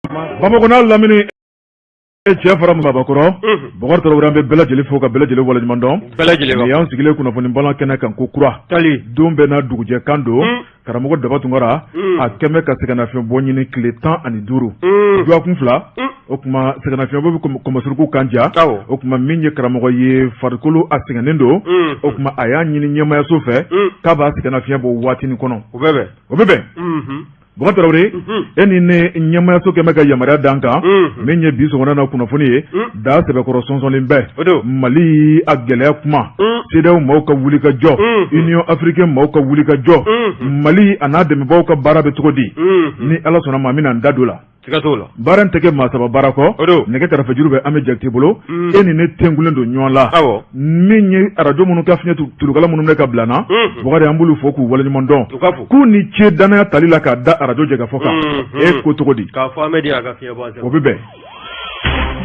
Bamakɔ n'a lamini cɛ fara mabakɔrɔ Bɔkari Tarawele, an bɛ bɛɛ lajɛlen fo ka bɛɛ lajɛlen waleɲuman dɔn. Bɛɛ lajɛlen. Nin y'an sigilen kunnafoni balan kɛnɛ kan ko kura, don bɛɛ n'a dugujɛ kan don. Karamɔgɔ Daba Tunkara, a kɛmɛ ka sɛgɛnnafiɲɛbɔ ɲini tile 15, dɔgɔkun 2. O tuma sɛgɛnnafiɲɛbɔ bɛ kɔmɔsuruku kan ja. O tuma min ye karamɔgɔ ye, farikolo a sɛgɛnnen don. O tuma a y'a ɲini ɲɛmayaso fɛ k'a b'a sɛgɛnnafiɲɛ bɔ waatinin kɔnɔ. O bɛ bɛn. O bɛ bɛn. Bɔkari Tarawele, e ni ne ɲɛmayaso kɛmɛ ka yamaruya d'an kan. Min ye bi sɔgɔmada na kunnafoni ye, da sɛbɛkɔrɔ sɔnsɔnlen bɛɛ, Mali a gɛlɛya kuma, CEDEAO maaw ka wuli ka jɔ, Union africaine maaw ka wuli ka jɔ, Mali a n'a dɛmɛbaaw ka baara bɛ cogo di? Ni Ala sɔnna ma, an bɛna an da don la. Siga t'o la. Baara in tɛ kɛ maa saba baara kɔ. O don. Nɛgɛ karafejuru bɛ an bɛ Jakite bolo. E ni ne tenkulen don ɲɔgɔn la. Min ye arajo minnu ka fiɲɛ tulukala minnu bɛ ka bila na. Bɔkari, an b'olu fo k'u waleɲuman dɔn. U ka fo. K'u ni ce danaya tali la k'a da arajo Jɛkafɔ kan. E ko cogo di? K'a fɔ Amedi a ka fiɲɛ bɔ. O bɛ bɛn.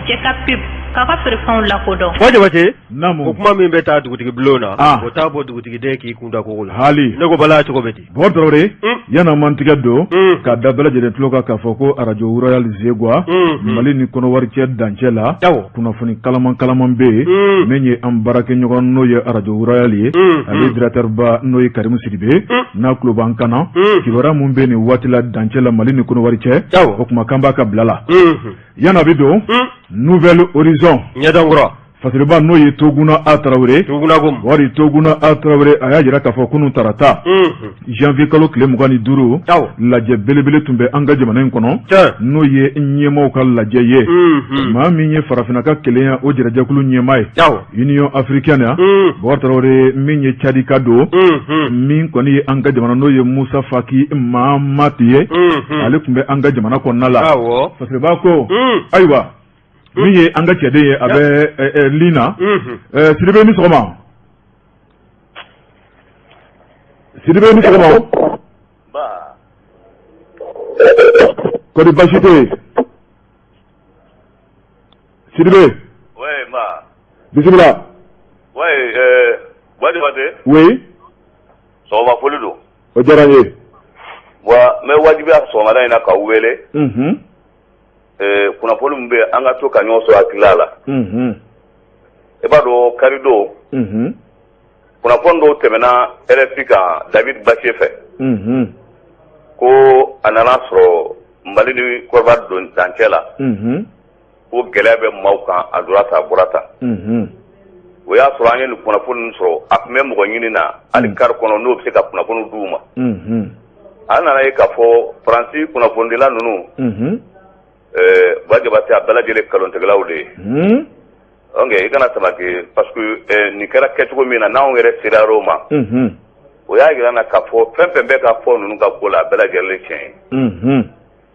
Jɛka pub k'a ka feerefɛnw lakodɔn. Fɔ Jabate. Naamu. O kuma min bɛ taa dugutigi bulon na. Ah. O t'a bɔ dugutigiden k'i kun da kogo la. Hali. Ne ko Bala cogo bɛ di? Bɔkari Tarawele, yan'an m'an tigɛ don ka da bɛɛ lajɛlen tulo kan k'a fɔ ko arajo Royal Zegwa, Mali ni Kɔnɔwari cɛ dancɛ la, kunnafoni kalaman kalaman bɛ yen. Min ye an baarakɛɲɔgɔn n'o ye arajo Royal ye, ale directeur ba n'o ye Karimu Sidibe, n'a tulo b'an kan na, kibaruya min bɛ nin waati la dancɛ la Mali ni Kɔnɔwari cɛ, o tuma k'an b'a ka bila la. Yan'a bɛ don Nouvel Horizon, Ɲɛdɔnkura. Fasiriba n'o ye Toguna A Tarawele, Toguna ko Bɔkari Toguna A Tarawele, a y'a jira k'a fɔ kunun tarata, janvier kalo tile 25, lajɛ belebele tun bɛ an ka jamana in kɔnɔ, n'o ye ɲɛmaaw ka lajɛ ye. Maa min ye farafinna ka kelenya o jɛrɛjɛkulu ɲɛmaa ye, Union africaine, Bɔkari Tarawele, min ye Cadika don, min kɔni ye an ka jamana n'o ye Musa Faki Mahamat ye, ale tun bɛ an ka jamana kɔnɔna la. Fasiriba ko ayiwa, min ye an ka cɛden ye, a bɛ ligne na. Sidibe, ni sɔgɔma. Sidibe, ni sɔgɔma. Kɔri baasi tɛ yen? Sidibe, bisimila. Oui. Sɔgɔma foli don. O diyara n ye. Wa n bɛ wajibiya sɔgɔmada in na k'aw wele. Kunnafoni min bɛ an ka to ka ɲɔgɔn sɔrɔ hakilila la. I b'a dɔn, karidon, kunnafoni dɔw tɛmɛna RFI kan David Bache fɛ, ko a nana sɔrɔ Mali ni Côte d'Ivoire don dancɛ la, ko gɛlɛya bɛ maaw kan, a donna tan, a bɔra tan. O y'a sɔrɔ an ye nin kunnafoni ninnu sɔrɔ, a tun bɛ mɔgɔ ɲini na hali kari kɔnɔ n'o bɛ se ka kunnafoni d'u ma. An nana ye k'a fɔ Faransi kunnafonidila ninnu, Ba Jabate, a bɛɛ lajɛlen nkalontigɛlaw de ye. Donc i kana sabaki, parce que nin kɛra kɛcogo min na, n'anw yɛrɛ sera o ma, o y'a jira na k'a fɔ fɛn fɛn bɛ ka fɔ ninnu ka ko la, a bɛɛ lajɛlen tiɲɛ ye.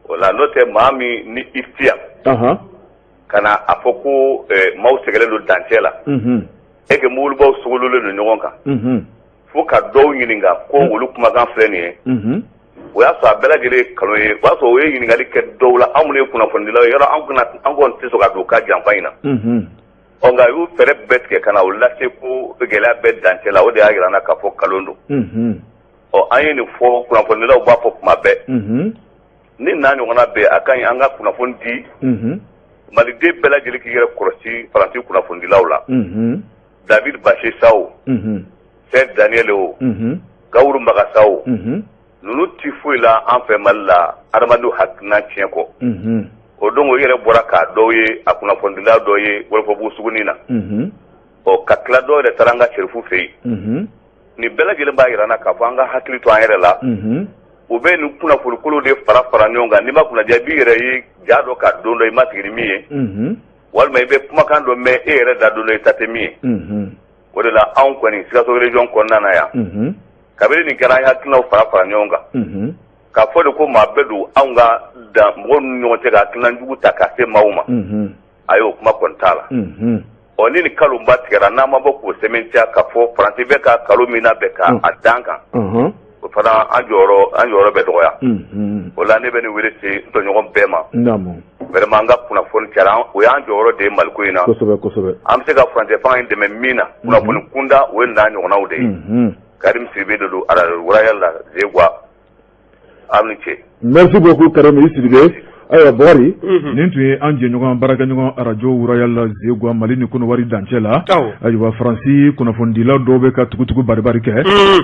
O la, n'o tɛ, maa min ni i ti yan ka na a fɔ ko maaw sɛgɛnnen don dancɛ la, e que mobilibaw sogololen don ɲɔgɔn kan, fo ka dɔw ɲininka ko olu kumakan filɛ nin ye, o y'a sɔrɔ a bɛɛ lajɛlen ye nkalon ye. O y'a sɔrɔ o ye ɲininkali kɛ dɔw la, anw minnu ye kunnafonidilaw ye, yɔrɔ an kɔni tɛ sɔn ka don u ka janfa in na. Ɔ nka u y'u fɛɛrɛ bɛɛ tigɛ ka na o lase ko gɛlɛya bɛ dancɛ la. O de y'a jira n na k'a fɔ nkalon don. Ɔ an ye nin fɔ, kunnafonidilaw b'a fɔ kuma bɛɛ, ni n'a ɲɔgɔnna bɛ, a ka ɲi an ka kunnafoni di. Maliden bɛɛ lajɛlen k'i yɛrɛ kɔlɔsi Faransi kunnafonidilaw la. David Bache sa o, Serge Daniel o, Gawuru Magasa o, ninnu ti foyi la an fɛ Mali la adamadenw hakilina tiɲɛ kɔ. O don o yɛrɛ bɔra k'a dɔw ye, a kunnafonidila dɔ ye Wɔlɔfɔbugu suguni na. Ɔ ka tila, dɔw yɛrɛ taara an ka Serifu fɛ yen. Nin bɛɛ lajɛlen b'a jira n na k'a fɔ an ka hakili to an yɛrɛ la. U bɛ nin kunnafonikolon de fara fara ɲɔgɔn kan. N'i ma kunnadiya, i b'i yɛrɛ ye ja dɔ ka don dɔ i ma sigi ni min ye, walima i bɛ kumakan dɔ mɛn e yɛrɛ da don dɔ i ta tɛ min ye. O de la, anw kɔni Sikaso région kɔnɔna na yan, kabini nin kɛra, an ye hakilinaw fara fara ɲɔgɔn kan k'a fɔ de ko maa bɛ don anw ka dan mɔgɔw ni ɲɔgɔn cɛ ka hakilina jugu ta ka se maaw ma. A y'o kuma kɔni t'a la. Ɔ ni nin kalonba tigɛra, n'an ma bɔ k'o sɛmɛntiya k'a fɔ Faransi bɛ ka kalo min labɛn ka a dan kan, o fana an jɔyɔrɔ bɛ dɔgɔya. O la, ne bɛ nin wele se n tɔɲɔgɔn bɛɛ ma. Vraiment, an ka kunnafoni cayara, o y'an jɔyɔrɔ de ye Maliko in na. Kosɛbɛ kosɛbɛ. An bɛ se ka furancɛ fanga in dɛmɛ min na kunnafoni kunda, o ye n'a ɲɔgɔnnaw de ye. Karim Sidibe de don, arajo Royal la Zegwa. Aw ni ce. Merci beaucoup, Karim i Sidibe. Ayiwa Bukari, nin tun ye an jɛɲɔgɔn baarakɛɲɔgɔn arajo Royal la Zeguwa Mali ni Kɔnɔwari dancɛ la. Ayiwa Faransi kunnafonidila dɔw bɛ ka tugutugu baribari kɛ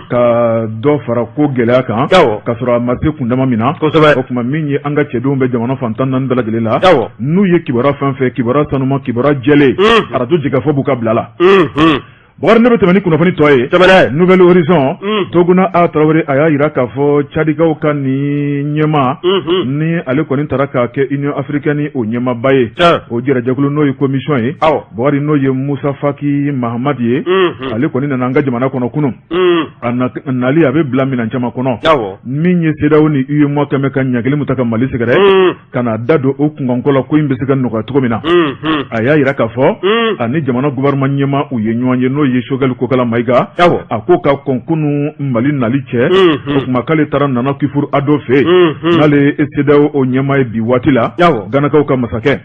ka dɔ fara ko gɛlɛya kan, ka sɔrɔ a ma se kundama min na. O tuma min ye an ka cɛdenw bɛ jamana fan 14 bɛɛ lajɛlen la, n'u ye kibaruya fɛn fɛn, kibaruya sanuma, kibaruya jɛlen, arajo Jɛkafɔ b'u ka bila la. Bukari, ne bɛ tɛmɛ ni kunnafoni tɔ ye. Tɛmɛ. Nouvel Horizon, Toguna A Tarawele, a y'a jira k'a fɔ Cadikaw ka nin ɲɛmaa, ni ale kɔni taara k'a kɛ Union africaine o ɲɛmaaba ye, o jɛrɛjɛkulu n'o ye commission ye, Bukari, n'o ye Musa Faki Mahamad ye, ale kɔni nana an ka jamana kɔnɔ kunun. A nali a bɛ bila minɛn caman kɔnɔ. Min ye CEDEAO ni UEMOA kɛmɛ ka ɲangili min ta ka Mali sɛgɛrɛ, ka na da don o kunkanko la, ko in bɛ se ka nɔgɔya cogo min na. A y'a jira k'a fɔ ani jamana gouvernement ɲɛmaa u ye ɲɔgɔn ye, n'o ye Choguel Kokala Mayiga. A ko ka kɔn kunun Mali nali cɛ, o tuma k'ale taara Nana Akufo Addo fɛ yen, n'ale ye CEDEAO o ɲɛmaa ye bi waati la, Ganakaw ka masakɛ.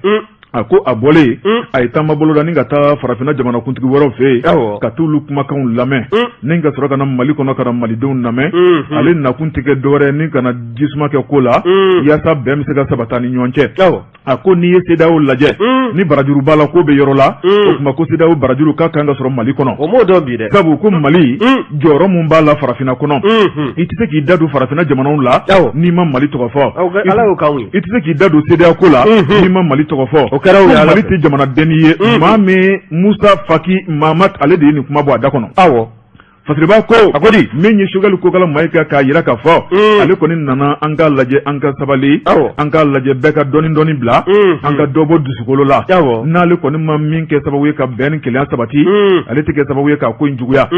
A ko a bɔlen, a ye taama boloda ni ka taa farafinna jamanakuntigi wɛrɛw fɛ yen ka t'olu kumakanw lamɛn, ni ka sɔrɔ ka na Mali kɔnɔ ka na Malidenw lamɛn. Ale nakun tɛ kɛ dɔwɛrɛ ni ka na jisuma kɛ ko la, yaasa bɛn bɛ se ka sabati ni ɲɔgɔn cɛ. A ko n'i ye CEDEAO lajɛ, ni barajuru b'a la ko bɛ yɔrɔ la, o tuma ko CEDEAO barajuru k'a kan ka sɔrɔ Mali kɔnɔ. O m'o dɔn bi dɛ. Sabu ko Mali jɔyɔrɔ min b'a la farafinna kɔnɔ, i tɛ se k'i da don farafinna jamanaw la n'i ma Mali tɔgɔ fɔ. Ala y'o k'anw ye. I tɛ se k'i da don CEDEAO ko la n'i ma Mali tɔgɔ fɔ. O kɛra o ye. Mali tɛ jamana dennin ye. Maa min Musa Faki Mahamat, ale de ye nin kuma bɔ a da kɔnɔ. Fasiriba ko, A ko di? Min ye Choguel Kokala Mayiga k'a jira k'a fɔ ale kɔni nana an k'a lajɛ, an ka sabali, an k'a lajɛ bɛɛ ka dɔɔni dɔɔni bila, an ka dɔ bɔ dusukolo la. N'ale kɔni ma min kɛ sababu ye ka bɛn ni kelenya sabati, ale tɛ kɛ sababu ye k'a ko in juguya.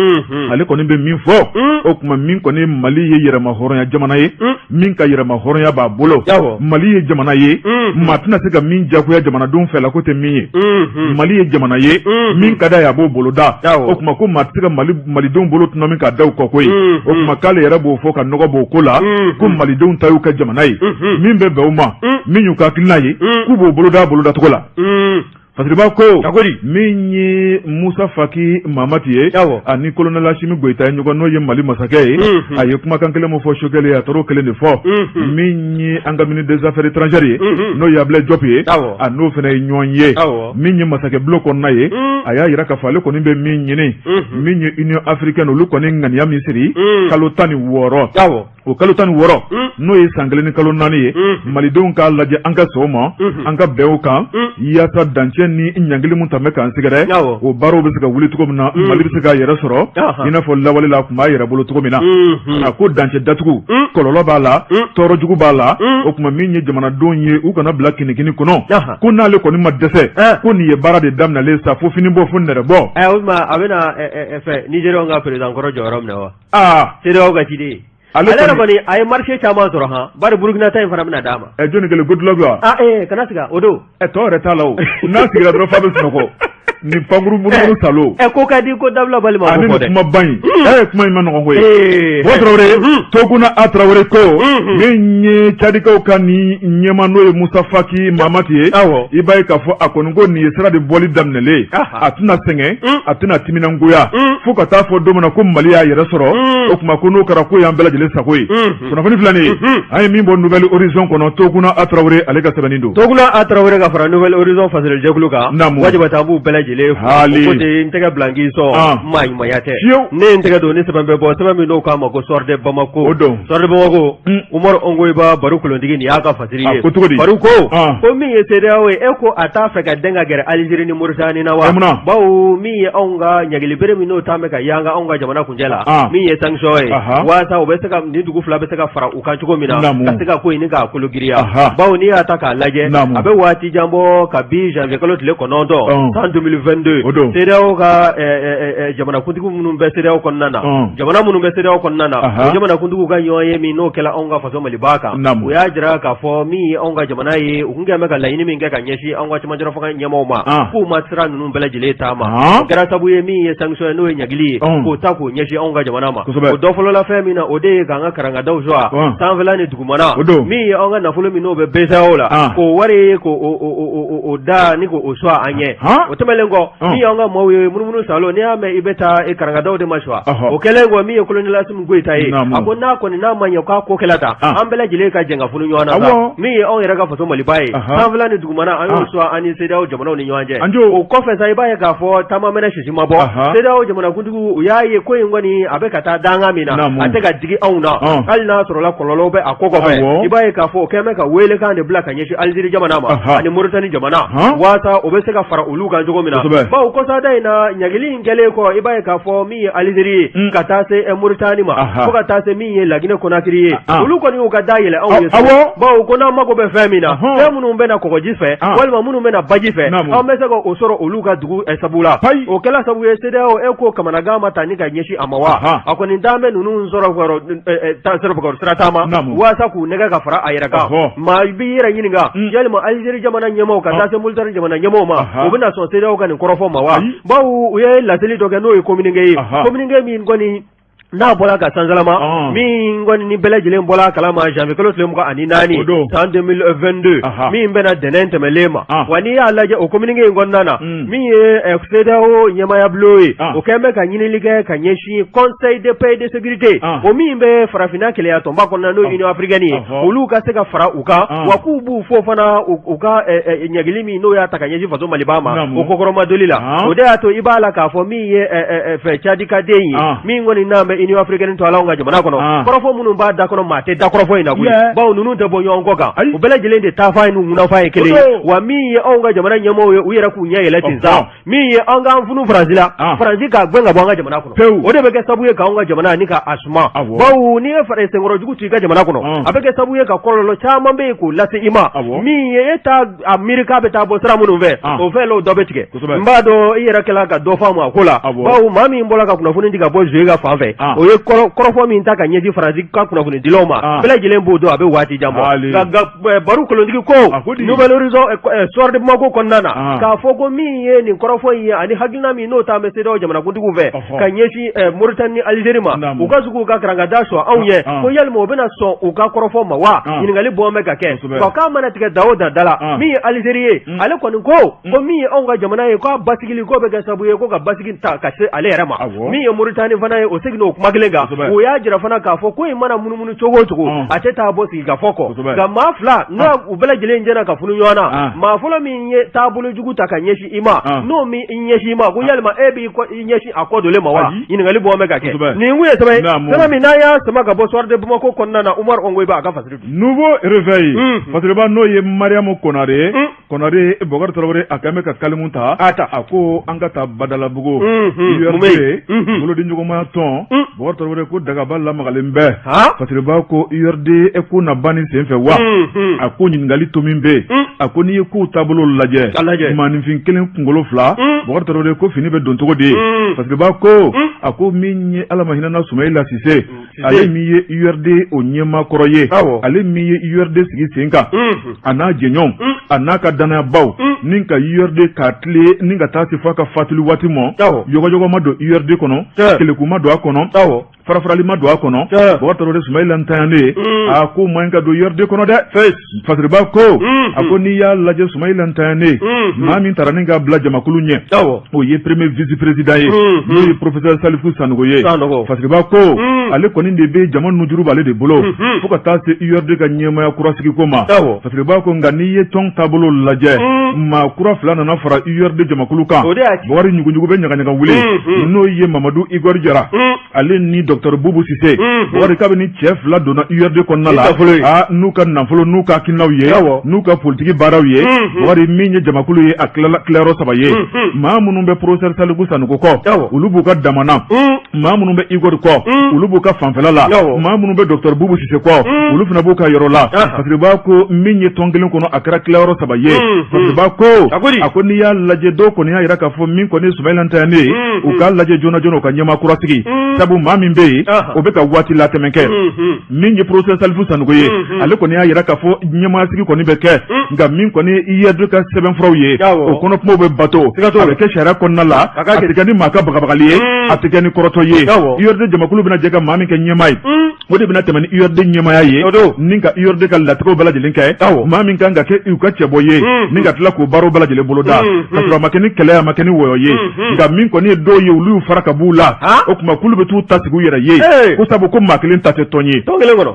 Ale kɔni bɛ min fɔ, o tuma min kɔni Mali ye yɛrɛma hɔrɔnya jamana ye, min ka yɛrɛma hɔrɔnya b'a bolo. Mali ye jamana ye, maa tɛna se ka min jagoya jamanadenw fɛ la ko tɛ min ye. Mali ye jamana ye, min ka d'a ye a b'o boloda. O tuma ko maa tɛ se ka malidenw bolo tɔnɔmi k'a da u kɔ ko ye. O tuma k'ale yɛrɛ b'o fɔ ka nɔgɔ b'o ko la, ko malidenw ta y'u ka jamana ye, min bɛ bɛn u ma, min y'u ka hakilina ye, k'u b'o boloda bolodacogo la. Fasiriba ko, min ye Musa Faki Mahamati ye, ani colonel Asimi Goyita ye ɲɔgɔn, n'o ye Mali masakɛ ye, a ye kumakan kelen min fɔ Choguel ye, a taar'o kelen de fɔ. Min ye an ka ministre des affaires étrangères ye, n'o ye Ablaye Diop ye, a n'o fana ye ɲɔgɔn ye. Min ye masakɛ bulon kɔnɔna ye, a y'a jira k'a fɔ ale kɔni bɛ min ɲini, min ye Union africaine olu kɔni ŋaniya min siri kalo 16, o kalo 16, n'o ye san 1 ni kalo 4 ye, malidenw k'a lajɛ an ka sɔn o ma, an ka bɛn o kan, yaasa dancɛ ni ɲangili min tun bɛ k'an sɛgɛrɛ, o baaraw bɛ se ka wuli cogo min na, Mali bɛ se k'a yɛrɛ sɔrɔ i n'a fɔ lawale la a tun b'a yɛrɛ bolo cogo min na. A ko dancɛ datugu kɔlɔlɔ b'a la, tɔɔrɔ jugu b'a la. O tuma min ye jamanadenw ye, u kana bila kinikini kɔnɔ, ko n'ale kɔni ma dɛsɛ, ko nin ye baara de daminɛlen sa, fo fini bɔ fo nɛrɛ bɔ. O tuma a bɛna fɛ Nizeriyaw ka président kɔrɔ jɔyɔrɔ minɛ wa? Aa, CEDEAO ka ciden. Ale yɛrɛ kɔni a ye marché caman sɔrɔ han, bari Burukina ta in fana bɛna d'a ma. Ɛ, jɔnni kelen? Goodluck wa? Ah ee, kana siga o don. Ɛ, tɔ yɛrɛ t'a la o, n'a sigira dɔrɔn f'a bɛ sunɔgɔ ni pankuru munumunu salo. Ɛ, ko ka di ko dabila balima. Ani nin kumaba in, ɛ, kuma in ma nɔgɔn koyi. Bɔ Tarawele, Toguna A Tarawele ko min ye Cadikaw ka nin ɲɛmaa, n'o ye Musa Faki Mahamati ye, i b'a ye k'a fɔ a kɔni ko nin ye sira de bɔli daminɛlen, a tɛna sɛgɛn, a tɛna timinangoya, fo ka taa fɔ don min na ko Mali y'a yɛrɛ sɔrɔ. O tuma ko n'o kɛra, ko y'an bɛɛ lajɛlen sago ye. Kunnafoni filɛ nin ye, an ye min bɔ Nouvel Horizon kɔnɔ, Toguna A Tarawele ale ka sɛbɛnni don. Toguna A Tarawele ka fara Nouvel Horizon fasirilijɛkulu kan, wajibi an b'u bɛɛ lajɛlen fo. Ko ten, n tɛgɛ bila n k'i sɔn, maa ɲumanya tɛ. Ne ye n tɛgɛ don ni sɛbɛn bɛ bɔ, sɛbɛn min n'o k'a ma ko Soir de Bamako. O don Soir de Bamako, Umaru Ongoyiba Baru Kolontigi, nin y'a ka fasiri ye. Ko cogo di? Baru ko, ko min ye CEDEAO ye, e ko a t'a fɛ ka den ka gɛrɛ Algérie ni Mauritanie na wa? Bawo min ye anw ka ɲangilibere min n'o taa bɛ ka yanga anw ka jamana kuncɛ la, min ye sanction ye, waasa u bɛ se ka nin dugu fila bɛ se ka fara u kan cogo min na, ka se ka ko in k'a kolo giriya. Bawo n'i y'a ta k'a lajɛ, a bɛ waati jan bɔ, kabi janvier kalo tile 9 san 2022, CEDEAO ka jamanakuntigi minnu bɛ CEDEAO kɔnɔna na, jamana minnu bɛ CEDEAO kɔnɔna na, o jamanakuntigiw ka ɲɔgɔn ye min n'o kɛla anw ka faso Maliba kan, u y'a jira k'a fɔ min ye anw ka jamana ye, u tun kɛlen bɛ ka laɲini min kɛ ka ɲɛsin anw ka cɛmancɛ fanga ɲɛmaaw ma, k'u ma sira ninnu bɛɛ lajɛlen taama. O kɛra sababu ye min ye sanction ye, n'o ye ɲangili ye, k'o ta k'o ɲɛsin anw ka jamana ma. O dɔ fɔlɔla fɛn min na, o de ye k'an ka karangadaw suwa sanfɛla ni dugumana, min ye anw ka nafolo min n'o bɛ BCEAO la, k'o wari k'o da ni k'o suwa an ɲɛ. O tɛmɛnlen kɔ, min y'an ka maaw ye munumunu salo, n'i y'a mɛn i bɛ taa e karangadaw de ma suwa. O kɛlen kɔ, min ye colonel Asimi Goyita ye, a ko n'a kɔni n'a ma ɲɛ k'a ko kɛla tan, an bɛɛ lajɛlen ka jɛ ka funu ɲɔgɔn na sa. Min ye anw yɛrɛ ka faso Maliba ye, sanfɛla ni dugumana, an y'o suwa an ni CEDEAO jamanaw ni ɲɔgɔn cɛ. O kɔfɛ sa, i b'a ye k'a fɔ taama mɛnɛ sisi ma bɔ, CEDEAO jamanakuntigiw u y'a ye ko in kɔni a bɛ ka taa dankan min na, a tɛ ka digi anw na, hali n'a sɔrɔla kɔlɔlɔw bɛ a ko kɔfɛ. I b'a ye k'a fɔ o kɛlen bɛ ka welekan de bila ka ɲɛsin Alizeri jamana ma ani Moritani jamana, waasa o bɛ se ka fara olu kan cogo min na. Bawo kɔsada in na, ɲangili in kɛlen kɔ, i b'a ye k'a fɔ min ye Alizeri ye ka taa se Moritani ma, fo ka taa se min ye Laginɛ Konakiri ye, olu kɔni y'u ka da yɛlɛ anw ye, bawo ko n'an mago bɛ fɛn min na, fɛn minnu bɛ na kɔgɔji fɛ walima minnu bɛ na baji fɛ, an bɛ se ka o sɔrɔ olu ka dugu sabu la. O kɛla sabu ye CEDEAO e ko kamanagan ma ta ni ka ɲɛsin a ma wa? A kɔni t'an bɛ ninnu sɔrɔ sira taama waasa k'u nɛgɛ ka fara a yɛrɛ kan. Maa b'i yɛrɛ ɲininka, yalima Alizeri jamana ɲɛmaaw ka taa se Moritani jamana ɲɛmaaw ma, u bɛna sɔn CEDEAO ka nin kɔrɔfɔ ma wa? Bawo u ye laseli dɔ kɛ, n'o ye communiqué ye, communiqué min kɔni n'a bɔra ka sansalama, min kɔni ni bɛɛ lajɛlen bɔra a kalama janvier kalo tile 24 san 2022, min bɛna dɛnɛn tɛmɛlen ma. Wa n'i y'a lajɛ o communiqué in kɔnɔna na, min ye CEDEAO ɲɛmaaya bulon ye, o kɛlen bɛ ka ɲinili kɛ ka ɲɛsin Conseil de paix et de sécurité, o min bɛ farafinna kelenya tɔnba kɔnɔna, n'o ye Union africaine ye, olu ka se ka fara u kan, wa k'u b'u fo fana u ka ɲangili min n'o y'a ta ka ɲɛsin faso Maliba ma, o kɔkɔrɔmadoli la. O de y'a to i b'a la k'a fɔ min ye fɛ Cadika den ye, min kɔni n'an bɛ Union africaine to ala ka jamana kɔnɔ, kɔrɔfɔ minnu b'a da kɔnɔ, maa tɛ da kɔrɔfɔ in na koyi, bawo ninnu tɛ bɔ ɲɔgɔn kɔ kan, u bɛɛ lajɛlen de taafan ye n'u ŋunafan ye kelen ye. Wa min ye anw ka jamana ɲɛmɔgɔw ye, u yɛrɛ k'u ɲɛ yɛlɛ ten sa, min ye an k'an funu Faransi la, Faransi k'a gɛn ka bɔ an ka jamana kɔnɔ, o de bɛ kɛ sababu ye k'anw ka jamana ni k'a suma, bawo n'i ye senkɔrɔ jugu to i ka jamana kɔnɔ, a bɛ kɛ sababu ye ka kɔlɔlɔ caman bɛ yen k'o lase i ma, min ye e t'a a miiri k'a bɛ taa bɔ sira minnu fɛ, o fɛn dɔw dɔ bɛ tigɛ. N b'a dɔn i yɛrɛ kɛla ka dɔ faamu a ko la, bawo maa min bɔra ka kunnafoni di ka bɔ Zoé ka fan fɛ, o ye kɔrɔfɔ min ta ka ɲɛsin Faransi ka kunnafonidilaw ma, bɛɛ lajɛlen b'o dɔn, a bɛ waati jan bɔ. Nka Baru Kolontigi ko Nouvel Horizon Soir de Bamako kɔnɔna na, k'a fɔ ko min ye nin kɔrɔfɔ in ye ani hakilina min n'o taa bɛ CEDEAO jamanakuntigiw fɛ ka ɲɛsin Mauritanie ni Algérie ma, u ka sigi u ka karangada sɔn anw ye, ko yalima u bɛna sɔn u ka kɔrɔfɔ ma wa? Ɲininkali bɔ bɛ ka kɛ. Wa k'a mana tigɛ da o da da la, min ye Algérie ye, ale kɔni ko ko min ye anw ka jamana ye, k'a basigili ko bɛ kɛ sababu ye ko ka basigi ta ka se ale yɛrɛ ma. Min ye Mauritanie fana ye, o seginna o kuma kelen kan. O y'a jira fana k'a fɔ ko in mana munumunu cogo o cogo, a tɛ taa bɔ sigikafɔ kɔ. Nka maa fila n'o u bɛɛ lajɛlen jɛra ka funu ɲɔgɔn na, maa fɔlɔ min ye taabolo jugu ta ka ɲɛsin i ma, n'o min i ɲɛsin i ma, ko yalima e b'i ɲɛsin a kɔ dole ma wa? Ɲininkali bɔ bɛ ka kɛ. Nin kun ye sɛbɛn ye, sɛbɛn min n'an y'a sama ka bɔ Soir de Bamako kɔnɔna na. Umaru Ongoyiba a ka fasiri. Nouveau Réveil, fasiriba n'o ye Mariamu Konare ye. Konare Bɔkari Tarawele, a kɛlen bɛ ka kalimu ta, a ko an ka taa Badalabugu URD bolodiɲɔgɔnma tɔn. Bɔkari Tarawele ko dagaba lamagalen bɛ. Fasiriba ko URD ko na ban nin senfɛ wa? A ko ɲininkali to min bɛ yen, a ko n'i ye kow taabolo lajɛ, maaninfin kelen kunkolo fila, Bɔkari Tarawele ko fini bɛ don cogo di? Fasiriba ko a ko min ye Ala ma hinɛna Sumayila Sise, ale min ye URD o ɲɛmaa kɔrɔ ye, ale min ye URD sigi sen kan, a n'a jɛɲɔgɔnw, a n'a ka dannayabaw, ni ka URD k'a tile ni ka taa se f'a ka fatuli waati ma, yɔgɔyɔgɔ ma don URD kɔnɔ, keleku ma don a kɔnɔ, farafarali ma don a kɔnɔ. Bɔkari Tarawele, Sumayila ntanyalen, a ko man ɲi ka don URD kɔnɔ dɛ. Fasiriba ko a ko n'i y'a lajɛ, Sumayila ntanyalen, maa min taara ni k'a bila jamakulu ɲɛ, o ye premier vice président ye, n'o ye professeur Salifu Sanogo ye. Fasiriba ko ale kɔni de bɛ jama nujuru b'ale de bolo fo ka taa se URD ka ɲɛmaaya kura sigiko ma. Fasiriba ko nka n'i ye tɔn taabolo lajɛ, maa kura fila nana fara URD jamakulu kan. Bɔkari, ɲuguɲugu bɛ ɲagaɲaga wuli, n'o ye Mamadu Igor Jara, ale ni docteur Bubu Sise. Bɔkari, kabini cɛ fila donna URD kɔnɔna la, aa, n'u ka nafolo, n'u ka hakilinaw ye, n'u ka politiki baaraw ye, Bɔkari, min ye jamakulu ye, a tilala tilayɔrɔ saba ye. Maa minnu bɛ professeur Salifu Sanogo kɔ, olu b'u ka damana. Maa minnu bɛ Igor kɔ, olu b'u ka fanfɛla la. Maa minnu bɛ docteur Bubu Sise kɔ, olu fana b'u ka yɔrɔ la. Fasiriba ko min ye tɔn kelen kɔnɔ, a kɛra tilayɔrɔ saba ye. Fasiriba ko a ko n'i y'a lajɛ, dɔw kɔni y'a jira k'a fɔ min kɔni ye Sumayila ntanyalen ye, u k'a lajɛ joona joona u ka ɲɛmaa kura sigi, sabu maa min bɛ yen, o bɛ ka waati latɛmɛ kɛ. Min ye professeur Salifu Sanogo ye, ale kɔni y'a jira k'a fɔ ɲɛmaa sigi kɔni bɛ kɛ, nka min kɔni ye URD ka sɛbɛnfuraw ye, o kɔnɔ kumaw bɛ bato, a bɛ kɛ sariya kɔnɔna la, a tɛ kɛ ni maa ka bagabagali ye, a tɛ kɛ ni kɔrɔtɔ ye, URD jamakulu bɛna jɛ ka maa min kɛ ɲɛmaa ye, o de bɛna tɛmɛ ni URD ɲɛmaaya ye ni ka URD ka latigɛw bɛɛ lajɛlen kɛ, maa min kan ka kɛ u ka cɛbɔ ye ni ka tila k'o baaraw bɛɛ lajɛlen boloda, ka sɔrɔ a ma kɛ ni kɛlɛ, a ma kɛ ni wɔyɔ ye. Nka min kɔni ye dɔw ye, olu y'u fara ka b'u la. O tuma k'olu bɛ t'u ta sigi u yɛrɛ ye, ko sabu ko maa kelen ta tɛ tɔn ye. Tɔn kelen kɔnɔ.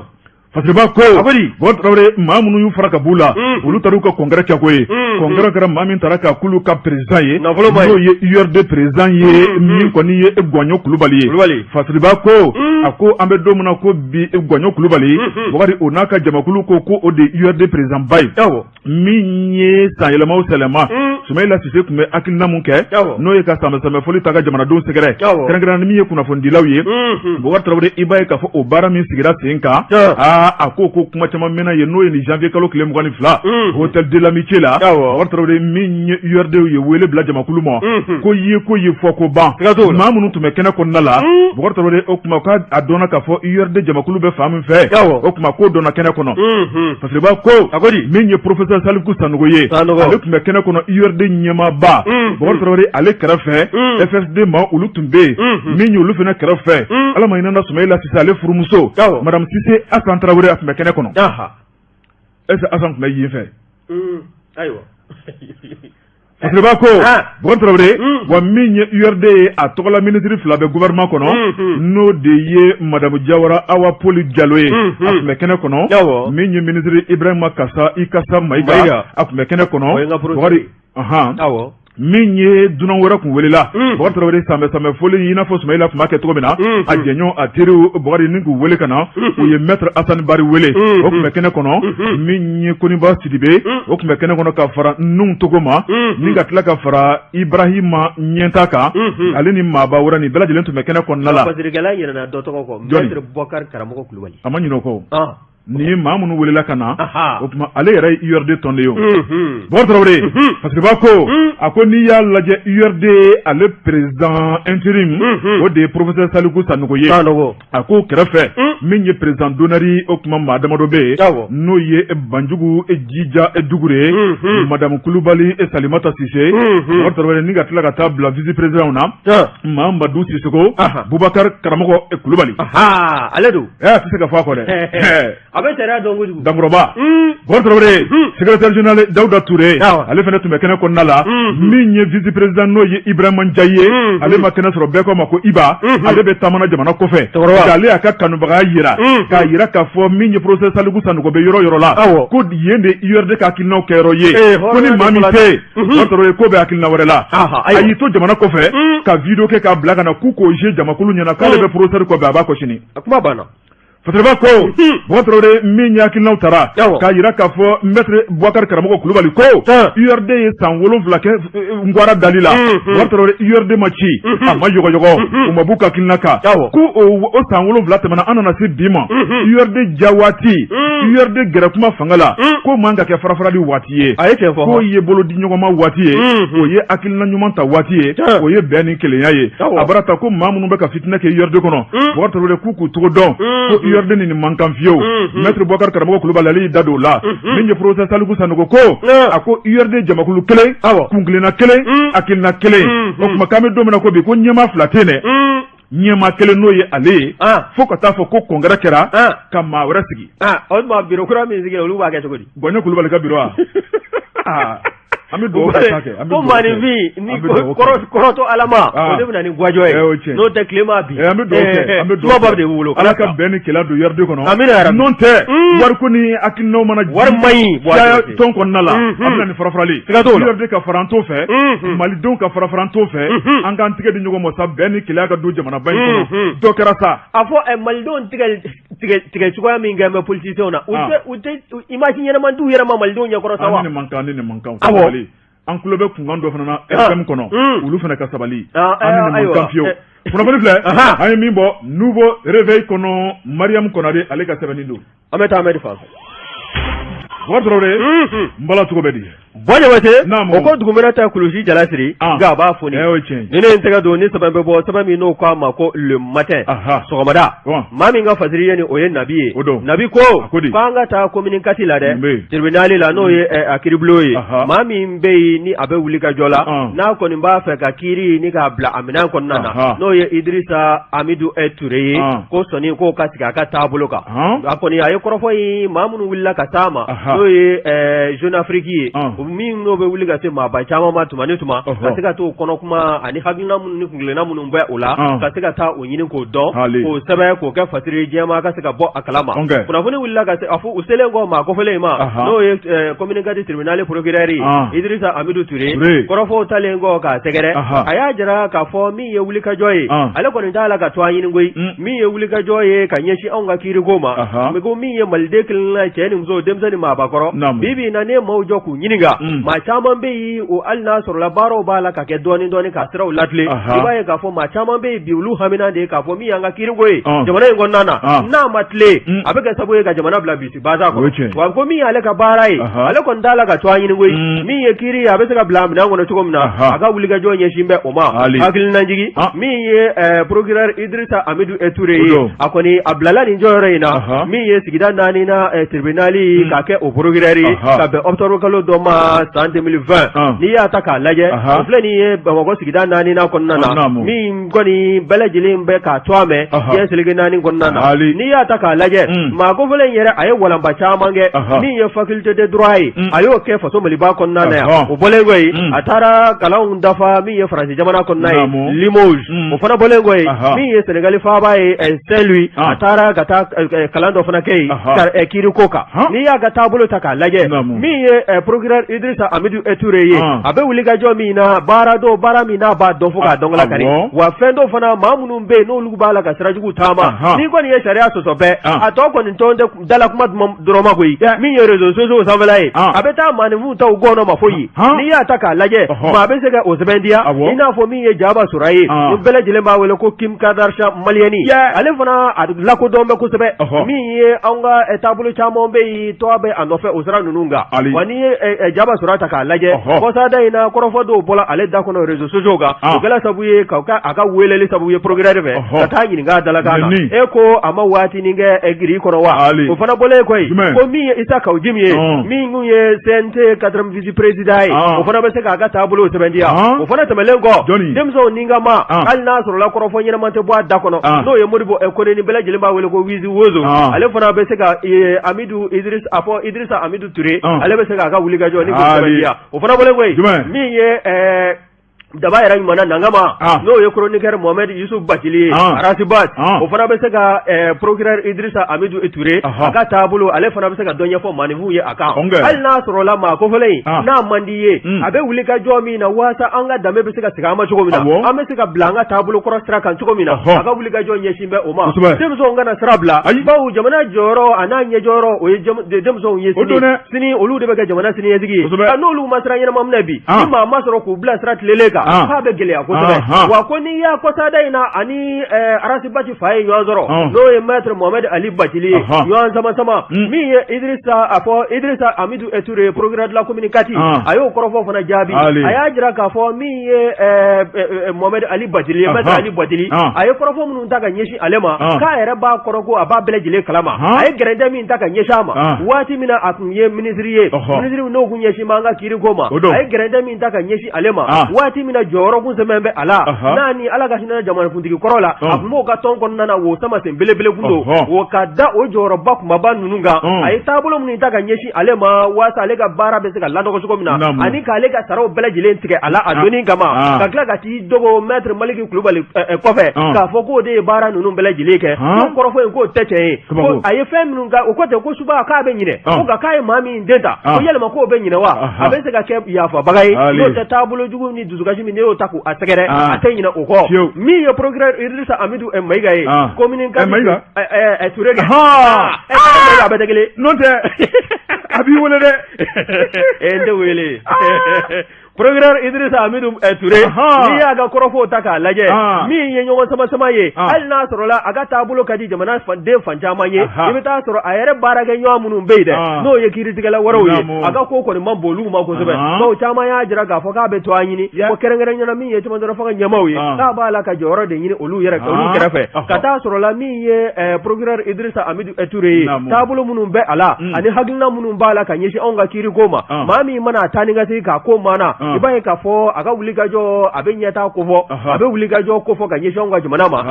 Fasiriba ko Bubakari Tarawele, maa minnu y'u fara ka b'u la, olu taara u ka congrès kɛ koyi. Congrès kɛra, maa min taara k'a k'olu ka président ye, n'o ye URD président ye, min kɔni ye Gɔɲɔ Kulubali ye. Fasiriba ko, a ko an bɛ don min na ko bi, Gɔɲɔ Kulubali Bubakari, o n'a ka jamakulu ko o de ye URD président ba ye. Min ye sanyɛlɛma o sanyɛlɛma, Sumayila Sise tun bɛ hakilina mun kɛ, n'o ye ka sanbɛ-sanbɛ foli ta ka jamanadenw sɛgɛrɛ, kɛrɛnkɛrɛnnenya ni min ye kunnafonidilaw ye, Bubakari Tarawele, i b'a ye k'a fɔ o baara min sigira sen kan, aa, a ko ko kuma caman mɛnna yen, n'o ye nin janvier kalo tile 22, hôtel de l'amitié la. Bubakari Tarawele, min ye URD ye wele bila jamakulu ma, ko ye ko ye fɔ ko ban. Maa minnu tun bɛ kɛnɛ kɔnɔna la, Bubakari Tarawele, o tuma k'a dɔnna k'a fɔ URD jamakulu bɛ fan min fɛ, o tuma k'o dɔnna kɛnɛ kɔnɔ. Fasiriba ko min ye professeur Saliku Sanogo ye, ale tun bɛ kɛnɛ kɔnɔ, URD ɲɛmaaba Bubakari Tarawele, ale kɛrɛfɛ FSD maa olu tun bɛ yen. Min ye olu fana kɛrɛfɛ, Ala ma hinɛ na Sumayila Sise, ale furumuso madame Sise Asan Tarawele, a tun bɛ kɛnɛ kɔnɔ. Est ce que Asan tun bɛ yen fɛ? Ayiwa. Fasiriba ko Bubakari Tarawele, wa min ye URD ye, a tɔgɔla minisiri fila bɛ gouvernement kɔnɔ, n'o de ye madame Jawara Awa Poli Jalo ye, a tun bɛ kɛnɛ kɔnɔ. Min ye minisiri Ibrahima Kasa Ikasa Mayiga, a tun bɛ kɛnɛ kɔnɔ. Bubakari, ahan, min ye dunan wɛrɛ kun welela, Bubakari Tarawele, sanbɛ sanbɛ foli, i n'a fɔ Sumayila tun b'a kɛ cogo min na, a jɛɲɔgɔn, a teriw, Bubakari, ni k'u wele ka na, u ye maître Asani Bari wele, o tun bɛ kɛnɛ kɔnɔ. Min ye Koniba Sidibe, o tun bɛ kɛnɛ kɔnɔ ka fara Nuhu Togo ma, ni ka tila ka fara Ibrahima Ɲɛnta kan, ale ni maaba wɛrɛ, nin bɛɛ lajɛlen tun bɛ kɛnɛ kɔnɔna la. Fasirikɛla ɲinɛna dɔ tɔgɔ kɔ, maître Bɔkari Karamɔgɔ Kulubali. A ma ɲinɛ o kɔ. Nin ye maa minnu welela ka na, o tuma ale yɛrɛ ye URD tɔnden ye. O Bubakari Tarawele, Fasiriba ko, a ko n'i y'a lajɛ, URD ale président intérim, o de ye professeur Saliku Sanogo ye. A ko kɛrɛfɛ, min ye président d'honneur, o tuma maa damadɔ bɛ yen, n'o ye Banjugu Jija Dugure, madame Kulubali Salimata Sise, Bubakari Tarawele, ni ka tila ka taa bila vice président na, Mamadu Sisoko, Bubakari Karamɔgɔ Kulubali. Ale don. A tɛ se ka fɔ a kɔ dɛ. A bɛ sariya dɔn kojugu. Dankɔrɔba. Bubakari Tarawele, secrétaire général Dawuda Ture, ale fana tun bɛ kɛnɛ kɔnɔna la. Min ye vice président, n'o ye Ibrahima Njayi ye, ale ma kɛnɛ sɔrɔ, bɛɛ ko a ma ko Iba, ale bɛ taamana jamana kɔfɛ. Nka ale y'a ka kanubagaya jira, k'a jira k'a fɔ min ye professeur Saliku Sanogo bɛ yɔrɔ yɔrɔ la, ko yen de URD ka hakilinaw kɛyɔrɔ ye, ko ni maa min tɛ yen, Bubakari Tarawele, k'o bɛ hakilina wɛrɛ la. A y'i to jamana kɔfɛ ka vidéo kɛ k'a bila ka na k'u k'o jouer jamakulu ɲɛna, k'ale bɛ professeur kɔ bi, a b'a kɔ sini. A kuma banna. Fasiriba ko, Bubakari Tarawele, min ye hakilinaw tara k'a jira k'a fɔ maître Bubakari Karamɔgɔ Kulubali ko URD ye san 7 kɛ ngwara dali la. Bubakari Tarawele, URD ma ci, a ma yɔgɔyɔgɔ, u ma b'u ka hakilina kan, ko o san 7 tɛmɛna, an nana se bi ma. URD ja waati, URD gɛrɛ kuma fanga la, ko man ka kɛ farafarali waati ye. A ye tiɲɛ fɔ. K'o ye bolo di ɲɔgɔn ma waati ye, o ye hakilina ɲuman ta waati ye, o ye bɛn ni kelenya ye. A bɔra ta ko maa minnu bɛ ka fitinɛ kɛ URD kɔnɔ, Bubakari Tarawele, k'u k'u cogo dɔn, ko URD ni nin man kan fiyewu. Maître Bubakari Karamɔgɔ Kulubali, ale y'i da don o la. Min ye professeur Saliku Sanogo ko, a ko URD jamakulu kelen, kuntilenna kelen, hakilina kelen. O tuma k'an bɛ don min na ko bi, ko ɲɛmaa fila tɛ yen dɛ, ɲɛmaa kelen, n'o ye ale ye, fo ka taa fɔ ko congrès kɛra ka maa wɛrɛ sigi. O tuma bureau kura min sigira, olu b'a kɛ cogo di? Gɔɲɔ Kulubali ka bureau wa? An bɛ dugawu kɛ sa kɛ. Ko maaninfin ni kɔrɔtɔ Ala ma, o de bɛ na ni gajɔ ye, n'o tɛ tile ma bi. An bɛ dugawu kɛ, an bɛ dugawu kɛ. De b'u bolo. Ala ka bɛn ni kelenya don URD kɔnɔ. Amina yarabi. N'o tɛ, wariko ni hakilinaw mana wari man ɲi caya tɔn kɔnɔna la, a bɛ na ni farafarali. Siga t'o la. URD ka fara an t'o fɛ, Malidenw ka fara fara an t'o fɛ, an k'an tigɛ di ɲɔgɔn ma sa, bɛn ni kelenya ka don jamanaba in kɔnɔ. Dɔ kɛra sa. A fɔ Malidenw tigɛ tigɛ cogoya min kɛ bɛ politiciens na, u tɛ image ɲɛnama d'u yɛrɛ ma Malidenw ɲɛkɔrɔ sa wa? An ni man kan, ni nin man kan. Sabali. An tulo bɛ kunkan dɔ fana na FM kɔnɔ, olu fana ka sabali. An ni nin man kan fiyewu. Kunnafoni filɛ, an ye min bɔ Nouveau Réveil kɔnɔ, Mariam Konare ale ka sɛbɛnni don. An bɛ taa Amɛdi fan fɛ. Bubakari Tarawele, n bala, cogo bɛ di? Buwa Jabate o ko dugumɛnɛ tɛ kulusi jala siri nka a b'a foni ni ne ye n tɛgɛ don ni sɛbɛn bɛ bɔ sɛbɛn min n'o k'a ma ko Le Matin sɔgɔmada maa min ka fasiri ye nin o ye Nabi ye Nabi ko k'an ka taa commune 4 la dɛ tribunal la n'o ye a kiiribulon ye maa min bɛ yen ni a bɛ wuli ka jɔ la n'a kɔni b'a fɛ ka kiiri ni k'a bila a minɛn kɔnɔna na n'o ye Idirisa Amidu Ture ye ko sɔnni k'o ka sigi a ka taabolo kan a kɔni a ye kɔrɔfɔ in maa minnu wulila ka taa ma n'o ye Jeune Afrique ye min n'o bɛ wuli ka se maaba caman ma tuma ni tuma ka se ka t'o kɔnɔ kuma ani hakilina minnu ni kuntilenna minnu bɛ o la ka se ka taa o ɲini k'o dɔn k'o sɛbɛn k'o kɛ fasiri diɲɛmaa ka se ka bɔ a kalama kunnafoni wulila ka se a fɔ u selen kɔ maa kofɔlen in ma n'o ye commune 4 tribunal procureur ye Idirisa Amidu Ture kɔrɔfɔw talen kɔ k'a sɛgɛrɛ a y'a jira k'a fɔ min ye wulikajɔ ye ale kɔni t'a la ka tɔgɔ ɲini koyi min ye wulikajɔ ye ka ɲɛsin anw ka kiiriko ma ko min ye maliden kelenna cɛ ni muso denmisɛn ni maabakɔrɔ bi bi in na ne maaw jɔ k'u ɲininka maa caman bɛ yen o hali n'a sɔrɔla baaraw b'a la ka kɛ dɔɔnin dɔɔnin ka siraw latilen i b'a ye k'a fɔ maa caman bɛ yen bi olu hamina de ye k'a fɔ min y'an ka kiiriko ye jamana in kɔnɔna na n'a ma tilen a bɛ kɛ sababu ye ka jamana bila basa kɔnɔ wa ko min y'ale ka baara ye ale kɔni t'a la ka tɔgɔ ɲini koyi min ye kiiri ye a bɛ se ka bila minɛn kɔnɔ cogo min na a ka wulikajɔ ɲɛsin bɛ o ma hakilinajigin min ye procureur Idirisa Amidu Ture ye a kɔni a bilala nin jɔyɔrɔ in na min ye sigida naaninan tribunal k'a kɛ o procureur ye ka bɛn octobre kalo dɔ ma san 2020 n'i y'a ta k'a lajɛ o filɛ nin ye Bamakɔ sigida naaninan kɔnɔna na min kɔni bɛɛ lajɛlen bɛ k'a tɔgɔ mɛn diɲɛ seleke naani kɔnɔna na n'i y'a ta k'a lajɛ maa kofɔlen in yɛrɛ a ye walanba caman kɛ min ye faculté de droit ye a y'o kɛ faso Maliba kɔnɔna na yan o bɔlen kɔ yen a taara kalanw dafa min ye Faransi jamana kɔnɔna ye Limoges o fana bɔlen kɔ yen min ye Sénégal faaba ye Saint-Louis a taara ka taa kalan dɔ fana kɛ yen kiiriko kan n'i y'a ka taabolo ta k'a lajɛ min ye procureur Idrissa Amidou Touré ye a bɛ wuli ka jɔ min na baara dɔ baara min n'a b'a dɔn fo k'a dɔn kari wa fɛn dɔ fana maa minnu bɛ yen n'olu b'a la ka sira jugu taama n'i kɔni ye sariya sɔsɔ bɛɛ a tɔ kɔni tɔn tɛ dala kuma dɔrɔn ma koyi min ye réseaux sociaux sanfɛla ye a bɛ taa maaninfinw ta u gɔnɔ ma foyi n'i y'a ta k'a lajɛ maa bɛ se ka o sɛbɛntiya i n'a fɔ min ye Jaba Sora ye ni bɛɛ lajɛlen b'a wele ko Kim Kardashian malienne ale fana a lakodɔn bɛ kosɛbɛ min ye an ka taabolo caman bɛ yen tɔgɔ bɛ a nɔfɛ o sira ninnu kan wa n'i ye Jaba Sora ta k'a lajɛ kɔsada in na kɔrɔfɔ dɔw bɔra ale da kɔnɔ réseaux sociaux kan o kɛra sababu ye ka a ka weleli sababu ye procureur fɛ ka taa ɲininka a dalakan na e ko a ma waatinin kɛ grille kɔnɔ wa o fana bɔlen kɔ yen ko min ye Isa Kawu Jim ye min kun ye CNT quatrième vice président ye o fana bɛ se k'a ka taabolo sɛbɛntiya o fana tɛmɛnen kɔ denmisɛnw ni ka ma hali n'a sɔrɔla kɔrɔfɔ ɲɛnama tɛ bɔ a da kɔnɔ n'o ye Modibo Kone ni bɛɛ lajɛlen b'a wele ko Wizi Wozo ale fana bɛ se ka Amidu Idrissa a fɔ Idrissa Amidu Ture ale bɛ se k'a ka wulikajɔ ni k'o sɛbɛntiya o fana bɔlen kɔ yen min ye daba yɛrɛ ɲuman nangama n'o ye chroniqueur Mohamed Yusuf Bacili ye Ras Bath o fana bɛ se ka procureur Idrissa Amidou Touré a ka taabolo ale fana bɛ se ka dɔ ɲɛfɔ maaninfinw ye a kan hali n'a sɔrɔla maa kofɔlen in n'a man di ye a bɛ wuli ka jɔ min na waasa an ka danbe bɛ se ka segin an ma cogo min na an bɛ se ka bila an ka taabolo kɔrɔ sira kan cogo min na a ka wuli ka jɔ ɲɛsin bɛ o ma denmisɛnw kana sira bila bawo jamana jɔyɔrɔ a n'a ɲɛjɔyɔrɔ o ye denmisɛnw ye sini olu de bɛ kɛ jamana siniɲɛsigi ye n'olu ma sira ɲɛnama minɛ bi ni maa ma sɔrɔ k'u bila sira tilennen kan k'a bɛ gɛlɛya kosɛbɛ wa ko n'i y'a kɔsada in na ani Ras Bath fa ye ɲɔgɔn sɔrɔ n'o ye maître Mohamed Ali Bacili ye ɲɔgɔn sama sama min ye Idrissa a fɔ Idrissa Amidou Touré ye procureur de la commune 4 a y'o kɔrɔfɔ fana jaabi a y'a jira k'a fɔ min ye Mohamed Ali Bacili ye maître Ali Bacili a ye kɔrɔfɔ minnu ta ka ɲɛsin ale ma k'a yɛrɛ b'a kɔrɔ ko a b'a bɛɛ lajɛlen kalama a ye gɛrɛntɛ min ta ka ɲɛsin a ma waati min na a tun ye minisiri ye minisiri n'o kun ɲɛsin b'an ka kiiriko ma a ye gɛrɛntɛ min ta ka ɲɛsin ale ma waati min na jɔyɔrɔ kun sɛmɛn bɛ a la n'a ni Ala ka hinɛ jamanakuntigi kɔrɔ la a tun b'o ka tɔn kɔnɔna na wo sama sen belebele kun don o ka da o jɔyɔrɔba kunbaba ninnu kan a ye taabolo minnu ta ka ɲɛsin ale ma waasa ale ka baara bɛ se ka lanɔgɔ cogo min na ani k'ale ka saraw bɛɛ lajɛlen tigɛ a la a donni kama ka tila ka t'i dogo maître Maliki Kulubali kɔfɛ k'a fɔ k'o de ye baara ninnu bɛɛ lajɛlen kɛ ko kɔrɔfɔ in k'o tɛ tiɲɛ ye ko a ye fɛn minnu kan o ko ten ko suba k'a bɛ ɲinɛ ko nka k'a ye maa min den ta ko yalima k'o bɛ ɲinɛ wa a bɛ se ka kɛ yafabaga ye n'o tɛ taabolo jugu ni dusukasi min n'i y'o ta k'a sɛgɛrɛ a tɛ ɲinɛ o kɔ min ye procureur Idrissa Amidou Mayiga ye commune Mayiga Touré kɛ a bɛɛ tɛ kelen n'o tɛ a b'i wele dɛ n tɛ wele. Procureur Idrissa Amidou Touré n'i y'a ka kɔrɔfɔw ta k'a lajɛ min ye ɲɔgɔn sama sama ye hali n'a sɔrɔla a ka taabolo ka di jamana den fan caman ye i bɛ taa sɔrɔ a yɛrɛ baarakɛɲɔgɔn minnu bɛ yen dɛ n'o ye kiiritigɛla wɛrɛw ye a ka ko kɔni man bon olu ma kosɛbɛ bawo caman y'a jira k'a fɔ k'a bɛ to a ɲini ko kɛrɛnkɛrɛnya na min ye cɛmancɛ fanga ɲɛmaaw ye k'a b'a la ka jɔyɔrɔ de ɲini olu yɛrɛ olu kɛrɛfɛ ka taa sɔrɔ la min ye procureur Idrissa Amidou Touré ye taabolo minnu bɛ a la ani hakilina minnu b'a la ka ɲɛsin anw ka kiiriko ma maa min mana taa ni ka segin k'a ko maana i b'a ye k'a fɔ a ka wulikajɔ a bɛ ɲɛtaa kofɔ a bɛ wulikajɔ kofɔ ka ɲɛsin anw ka jamana ma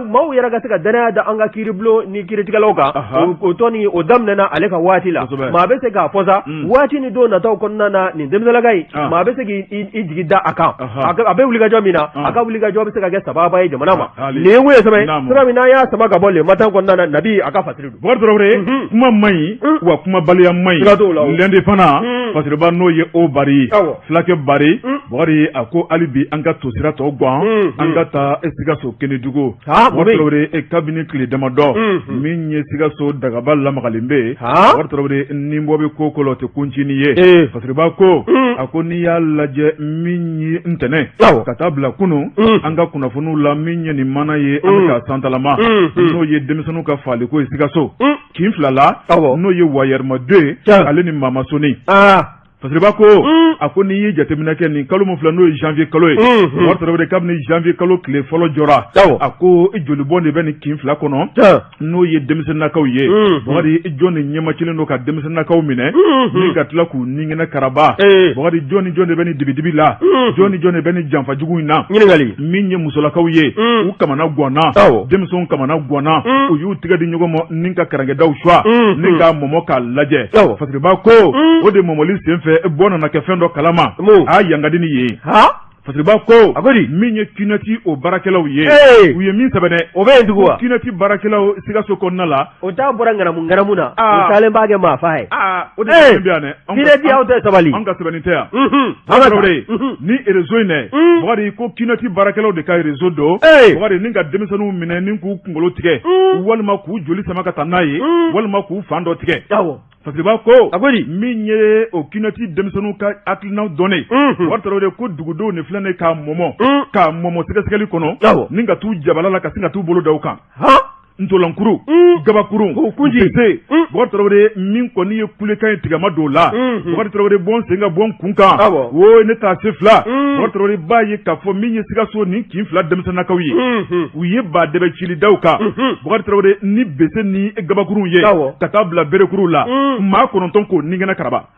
maaw yɛrɛ ka se ka dannaya da an ka kiiribulon ni kiiritigɛlaw kan o tɔni o daminɛna ale ka waati la maa bɛ se k'a fɔ sa waati ni don nataw kɔnɔna na nin denmisɛnlaka in maa bɛ se k'i jigi da a kan a bɛ wulikajɔ min na a ka wulikajɔ bɛ se ka kɛ sababa ye jamana ma nin ye mun ye sɛbɛn sɛbɛn min n'an y'a sama ka bɔ Le Matin kɔnɔna na Nabi a ka fasiri don. Bukari Tarawele kuma man ɲi wa kumabaliya man ɲi. Siga t'o la o. L'Indépendant fasiriba n'o ye o Bari Awɔ. Fulakɛ Bari Bukari a ko hali bi an ka tosira tɔ gan an ka taa Sikaso Kenedugu. Haa, mun bɛ Bukari yen? Tarawele kabini tile damadɔ min ye Sikaso dagaba lamagalen bɛ yen. Haa. Bukari Tarawele ni bɔ bɛ ko ko la o tɛ kuncinin ye. Ee. Fasiriba ko a ko n'i y'a lajɛ min ye ntɛnɛn Awɔ. ka taa bila kunun an ka kunnafoniw la min ye nin mana ye an bɛ k'a santalama n'o ye denmisɛnninw ka faaliko ye Sikaso kin fila la n'o ye Wayɛrɛma 2 ale ni Mamasoni Fasiriba ko a ko n'i ye jateminɛ kɛ nin kalo min filɛ n'o ye janvier kalo ye Bukari Tarawele kabini janvier kalo tile fɔlɔ jɔra a ko jolibɔn de bɛ nin kin fila kɔnɔ n'o ye denmisɛnninnakaw ye Bukari jɔn de ɲɛmacilen don ka denmisɛnninnakaw minɛ ni ka tila k'u ninkɛnɛ karaba Bukari jɔn ni jɔn de bɛ nin dibidibi la jɔn ni jɔn de bɛ nin janfajugu in na ɲininkali min ye musolakaw ye u kamana ganna denmisɛnw kamana ganna u y'u tɛgɛ di ɲɔgɔn ma ni ka karankɛdaw suwa ni k'a mɔmɔ k'a lajɛ Fasiriba ko o de mɔmɔli senfɛ bɔ nana kɛ fɛn dɔ kalama a yangadi ni ye Fasiriba ko a ko di min ye QNet o baarakɛlaw ye u ye min sɛbɛn dɛ o bɛ yen tugun wa QNet baarakɛlaw Sikaso kɔnɔna la o t'a bɔra ŋanamu ŋanamu na u taalen b'a kɛ maafa ye o de sɛbɛn bɛ yan dɛ QNet aw tɛ sabali an ka sɛbɛnni tɛ yan Tarawele ni réseau in dɛ Bukari ko QNet baarakɛlaw de ka réseau don Bukari ni ka denmisɛnninw minɛ ni k'u kunkolo tigɛ walima k'u joli sama ka taa n'a ye walima k'u fan dɔ tigɛ Fasiriba ko a ko di min ye o QNet denmisɛnninw ka hakilinaw dɔnnen Bukari Tarawele ko dugudenw de filɛ nin ye k'a mɔmɔ k'a mɔmɔ sɛgɛsɛgɛli kɔnɔ ni ka t'u jabala la ka sin ka t'u bolo da u kan ntolankuru gabakurun bese Bukari Tarawele min kɔni ye kulekan ye tigɛma don la Bukari Tarawele bɔ n sen kan bɔ n kun kan wo ne taa se fila Bukari Tarawele b'a ye k'a fɔ min ye Sikaso nin kin fila denmisɛnninnakaw ye u ye ba dɛbɛ cili da u kan Bukari Tarawele ni bese ni gabakurun ye ka taa bila berekuru la maa 9 k'o ninkɛnɛ karaba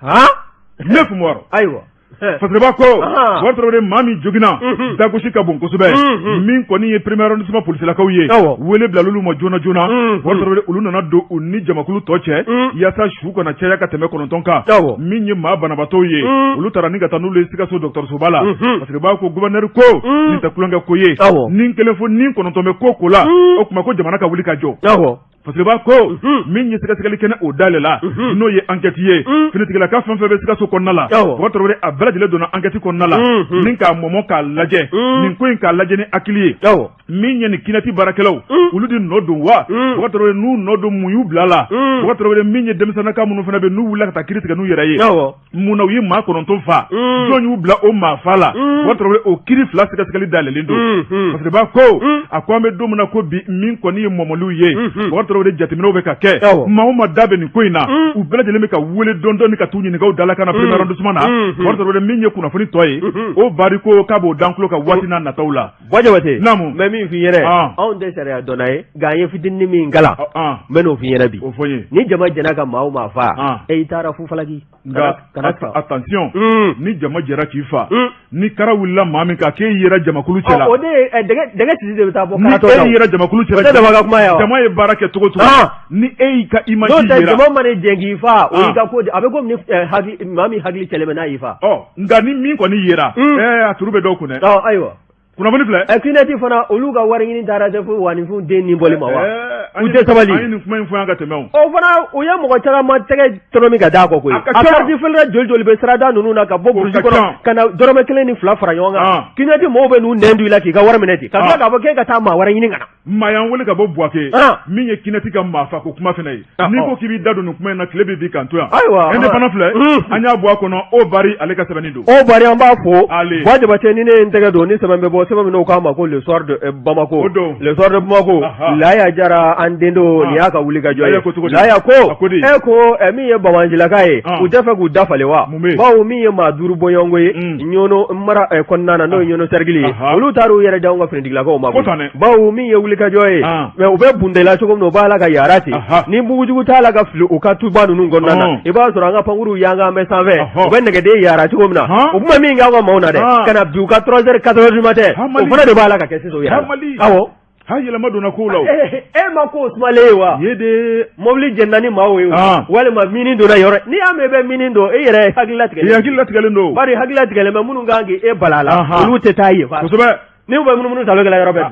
ne kun wɔɔrɔ ayiwa Fasiriba ko Bukari Tarawele maa min joginna dagosi ka bon kosɛbɛ min kɔni ye premier arrondissement polisilakaw ye wele bila olu ma joona joona Bukari Tarawele olu nana don u ni jamakulu tɔ cɛ yaasa su kana caya ka tɛmɛ 9 kan min ye maa banabaatɔw ye olu taara ni ka taa n'olu ye Sikaso dɔgɔtɔrɔsoba la Fasiriba ko gouverneur ko nin tɛ tulonkɛ ko ye ni kelen fo ni 9 bɛ ko ko la o tuma ko jamana ka wuli ka jɔ Fasiriba ko min ye sɛgɛsɛgɛli kɛnɛ o dayɛlɛla n'o ye enquête ye finitigilaka fɛn fɛn bɛ Sikaso kɔnɔna la Bukari Tarawele a bɛɛ lajɛlen donna enquête kɔnɔna la ni k'a mɔmɔ k'a lajɛ nin ko in k'a lajɛ ni hakili ye min ye nin QNet baarakɛlaw olu de nɔ don wa Bukari Tarawele n'u nɔ don mun y'u bila la Bukari Tarawele min ye denmisɛnninka minnu fana bɛ n'u wulila ka taa kiri tigɛ n'u yɛrɛ ye mun na u ye maa 9 fa jɔn y'u bila o maa fa la Bukari Tarawele o kiri fila sɛgɛsɛgɛli dayɛlɛlen don Fasiriba ko a ko an bɛ don min na ko bi min kɔni ye mɔmɔliw ye Bukari Tarawele jateminɛw bɛ ka kɛ maa o maa da bɛ nin ko in na u bɛɛ lajɛlen bɛ ka wele dɔɔni dɔɔni ka t'u ɲininka u da la ka na premier arrondissement na Bukari Tarawele min ye kunnafoni tɔ ye o bari ko k'a b'o d'an tulo kan waati n'a nataw la Buwa Jabate naamu n bɛ min f'i ɲɛna anw tɛ sariya dɔnna ye nka an ye fitinin min kalan n bɛ n'o f'i ɲɛna bi o fɔ n ye ni jama jɛra ka maa o maa fa e i taara fufalaki nka attention ni jama jɛra k'i fa ni kara wulila maa min kan k'e yera jamakulu cɛ la o de ye dɛgɛ sisi de bɛ taa bɔ ni e yera jamakulu cɛ la o tɛ dama ka kuma ye wa jama ye baara kɛ cogo cogo ni e y'i ka image yera n'o tɛ yera jama mana jɛ k'i fa o y'i ka ko de a bɛ komi ni hakili maa min hakili cɛlen bɛ n'a y'i fa ɔ nka ni min kɔni yera a turu bɛ dɔw kun dɛ ayiwa kunnafoni filɛ QNet fana olu ka wari ɲini taara se fo waninfin den ni bɔli ma wa U tɛ sabali. An ye nin kuma in fɔ yan ka tɛmɛ o. O fana u ye mɔgɔ caman tɛgɛ tɔnɔmi ka d'a kɔ koyi. A ka ca. A carte feerela joli joli bɛ sirada ninnu na ka bɔ brousse kɔnɔ ka na dɔrɔmɛ kelen ni fila fara ɲɔgɔn kan. Kiɲɛti mɔgɔw bɛ n'u nɛn don i la k'i ka wari minɛ ten. Ka tila k'a fɔ k'e ka taa maa wɛrɛ ɲini ka na. Maa y'an wele ka bɔ Buwake. Min ye kiɲɛti ka maafa ko kuma fana ye. N'i ko k'i b'i da don nin kuma in na tile bɛ bin k'an to yan. Ayiwa. Indépendant filɛ. An y'a bɔ a kɔnɔ o Bari ale ka sɛbɛnni don. O Bari an b'a fo. Buwa Jabate ni ne ye n tɛgɛ don ni sɛbɛn bɛ bɔ sɛbɛn min n'o k'a ma ko le soir de Bamako. O don. Le soir de Bamako. Laya Jara an den don nin y'a ka wuli ka jɔ ye. Laya ko e ko min ye Banbagancilaka ye u tɛ fɛ k'u da falen wa? Bawo min ye maa duuru bɔɲɔgɔnko ye Ɲɔnɔ mara kɔnɔna na n'o ye Ɲɔnɔ cercle ye olu taara u yɛrɛ di anw ka finitigilakaw ma bawo min ye wulikajɔ ye mais u bɛ bundela cogo min na u b'a la ka yaara ten ni mugujugu t'a la ka fili u ka tuba ninnu kɔnɔna na i b'a sɔrɔ an ka pankuruw yankan bɛ sanfɛ u bɛ nɛgɛden yaara cogo min na u tun bɛ min kɛ anw ka maaw na dɛ ka na bin u ka 3 heures 4 heures du matin o fana de b'a la ka kɛ sisan u yɛrɛ la awɔ. Ha yɛlɛma donna kow la o. E ma ko sumalen ye wa? Ye de. Mobili jɛnna ni maaw ye o. Walima mini donna yɔrɔ n'i y'a mɛn i bɛ mini don e yɛrɛ hakili latigɛlen. I hakili latigɛlen don. Bari hakili latigɛlen bɛ minnu kan k'e bala a la. Olu tɛ taa yen. Kosɛbɛ. Ni u bɛ munumunu salo kɛla yɔrɔ bɛɛ.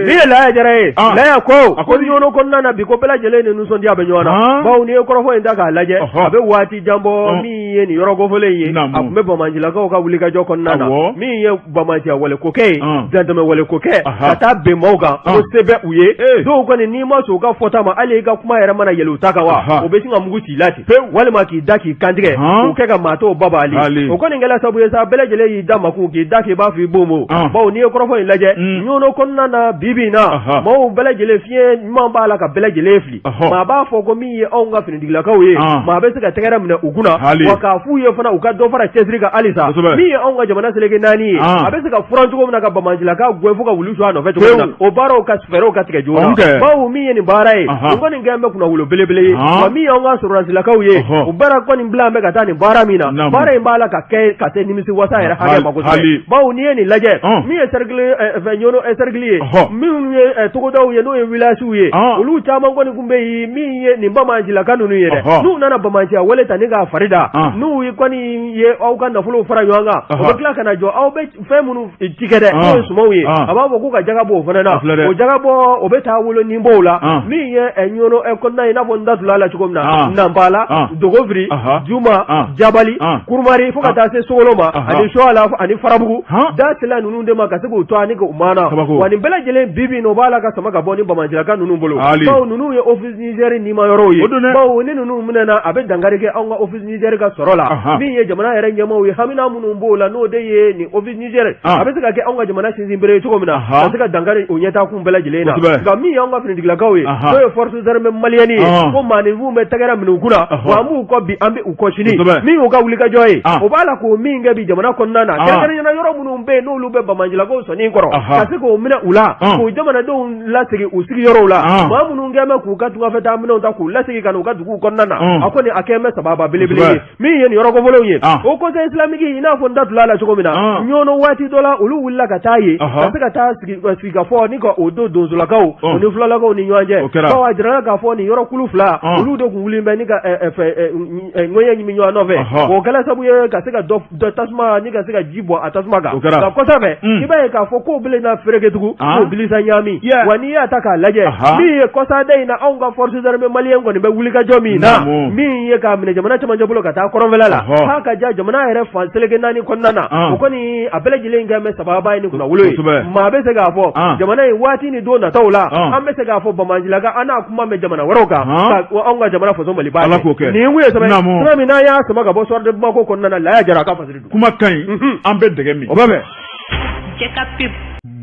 Min ye Laya Jara ye. Laya ko. A ko Ɲɔnɔ kɔnɔna na bi ko bɛɛ lajɛlen ni nisɔndiya bɛ ɲɔgɔn na. Bawo n'i ye kɔrɔfɔ in ta k'a lajɛ. A bɛ waati jan bɔ min ye nin yɔrɔ kofɔlen in ye. A tun bɛ Banbagancilakaw ka wulikajɔ kɔnɔna na. Min ye banbaganciya wale ko kɛ ye dantɛmɛ wale ko kɛ ka taa bin maaw kan ko se bɛ u ye dɔw kɔni n'i ma sɔn u ka fɔta ma hali i ka kuma yɛrɛ mana yɛlɛ u ta kan wa u bɛ sin ka mugu ci i la ten walima k'i da k'i kantigɛ k'u kɛ ka maa tɔw babaali o kɔni kɛla sababu ye sa bɛɛ lajɛlen y'i da makun k'i da k'i b'a fɔ i bon bawo n'i ye kɔrɔfɔ in lajɛ Ɲɔnɔ kɔnɔna na bi bi in na maaw bɛɛ lajɛlen fiɲɛ ɲuman b'a la ka bɛɛ lajɛlen fili maa b'a fɔ ko min ye anw ka finitigilakaw ye maa bɛ se ka tɛgɛrɛ minɛ u kunna wa k'a f'u ye fana u ka dɔ fara cɛsiri kan halisa min ye anw ka jamana seleke naani ye a bɛ se ka furan cogo min na ka banbagancilaka gɛn fo ka wulu su a nɔfɛ cogo min na o baaraw ka fɛɛrɛw ka tigɛ joona bawo min ye nin baara ye nin kɔni kɛlen bɛ kunnawolo belebele ye wa min ye anw ka sɔrɔdasilakaw ye u baara kɔni bila an bɛ ka taa nin baara min na baara in b'a la ka kɛ ka se nimisi wasa yɛrɛ hakɛ ma kosɛbɛ bawo n'i ye nin lajɛ min ye cercle Ɲɔnɔ cercle ye minnu ye togodaw ye n'o ye villagew ye olu caman kɔni tun bɛ yen min ye nin banbagancilaka ninnu ye dɛ n'u nana banbaganciya wale ta ni k'a fari da n'u kɔni ye aw ka nafolow fara ɲɔgɔn kan u bɛ tila ka na jɔ aw bɛ fɛn minnu cikɛ dɛ n'o ye sumanw ye a b'a fɔ k'u ka jaga bɔ o fana na o jaga bɔ o bɛ taa wolo ni bɔw la min ye Ɲɔnɔ kɔnɔna ye i n'a fɔ n da tula la cogo min na Nanpala Dogofiri Juma Jabali Kurumari fo ka taa se Sogolo ma ani Suwala ani Farabugu da sela ninnu de ma ka se k'u to ani k'u maana wa nin bɛɛ lajɛlen bi bi in o b'a la ka sama ka bɔ ni banbagancilaka ninnu bolo bawo ninnu ye office Niger nima yɔrɔw ye bawo ni ninnu minɛna a bɛ dankari kɛ anw ka office Niger ka sɔrɔ la min ye jamana yɛrɛ ɲɛmaaw ye hamina minnu b'o la n'o de ye nin office Niger a bɛ se ka kɛ anw ka jamana sinsin bere ye cogo min na ka se ka dankari o ɲɛtaakun bɛɛ lajɛlen na nka min y'anw ka finitigilakaw ye n'o ye forces armées maliennes ye ko maaninfinw bɛ tɛgɛrɛ minɛ u kunna wa an b'u kɔ bi an bɛ u kɔ sini min y'u ka wulikajɔ ye o b'a la k'o min kɛ bi jamana kɔnɔna na kɛrɛnkɛrɛnnenya yɔrɔ minnu bɛ yen n'olu bɛ banbagancilakaw sɔnni kɔrɔ ka se k'o minɛ u la k'o jamanadenw lasegin u sigiyɔrɔw la maa minnu kɛn bɛ k'u ka tungafɛtaa minɛnw ta k'u lasegin ka na u ka duguw kɔnɔna na a kɔni a kɛn bɛ sababa belebele ye min ye nin yɔrɔ kofɔlenw ye haut conseil islamique i n'a fɔ n da tula la cogo min na Ɲɔnɔ waati dɔ la olu wulila ka taa yen ka se ka taa sigikafɔ ni ka o don donsolakaw o ni fulalakaw ni ɲɔgɔn cɛ bawo a jirala k'a fɔ nin yɔrɔ kulu fila olu de tun wulilen bɛ ni ka ŋɛɲɛ ɲimi ɲɔgɔn nɔfɛ o kɛla sababu ye ka se ka dɔ tasuma ni ka se ka ji bɔn a tasuma kan nka kɔsa fɛ i b'a ye k'a fɔ k'o bɛna na fereke tugun k'o bilisa ɲaami wa n'i y'a ta k'a lajɛ min ye kɔsada in na anw ka forces armées maliennes kɔni bɛ wulikajɔ min na min ye k'a minɛ jamana cɛmancɛ bolo ka taa kɔrɔnfɛla la k'a ka ja jamana yɛrɛ fan seleke naani kɔnɔna na o kɔni a bɛɛ lajɛlen kɛ bɛ sababa ye ni kunnawolo ye maa bɛ se k'a fɔ jamana in waati ni don nataw la an bɛ se k'a fɔ banbagancilaka an n'a kuma mɛn jamana wɛrɛw kan anw ka jamana faso Maliba nin kun ye sɛbɛn min n'an y'a sama ka bɔ Soir de Bamako kɔnɔna na Laya Jara ka fasiri don kuma ka ɲi an bɛ dɛgɛ min o bɛ bɛn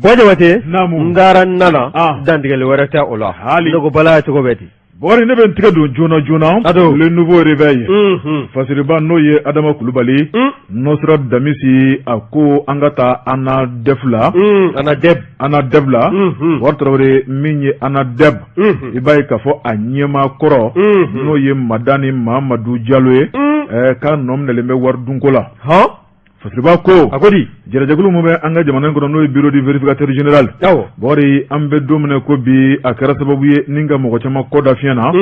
Buwa Jabate n taara n nana dantigɛli wɛrɛ tɛ o la ne ko Bala cogo bɛ di Bɔkari ne bɛ n tɛgɛ don joona joona le nouveau réveil fasiriba n'o ye Adama Kulubali Nɔsɔrɔ Damisi a ko an ka taa ANADEF la ANADEF la Bɔkari Tarawele min ye ANADEB i b'a ye k'a fɔ a ɲɛmaa kɔrɔ n'o ye Madani Mamadu Jalo ye k'a nɔ minɛlen bɛ wari dunko la fasiriba ko a ko di Jɛrɛjɛkulu min bɛ an ka jamana in kɔnɔ n'o ye bureau du vérificateur général Bɔkari an bɛ don min na ko bi a kɛra sababu ye ni ka mɔgɔ caman kɔ da fiɲɛ na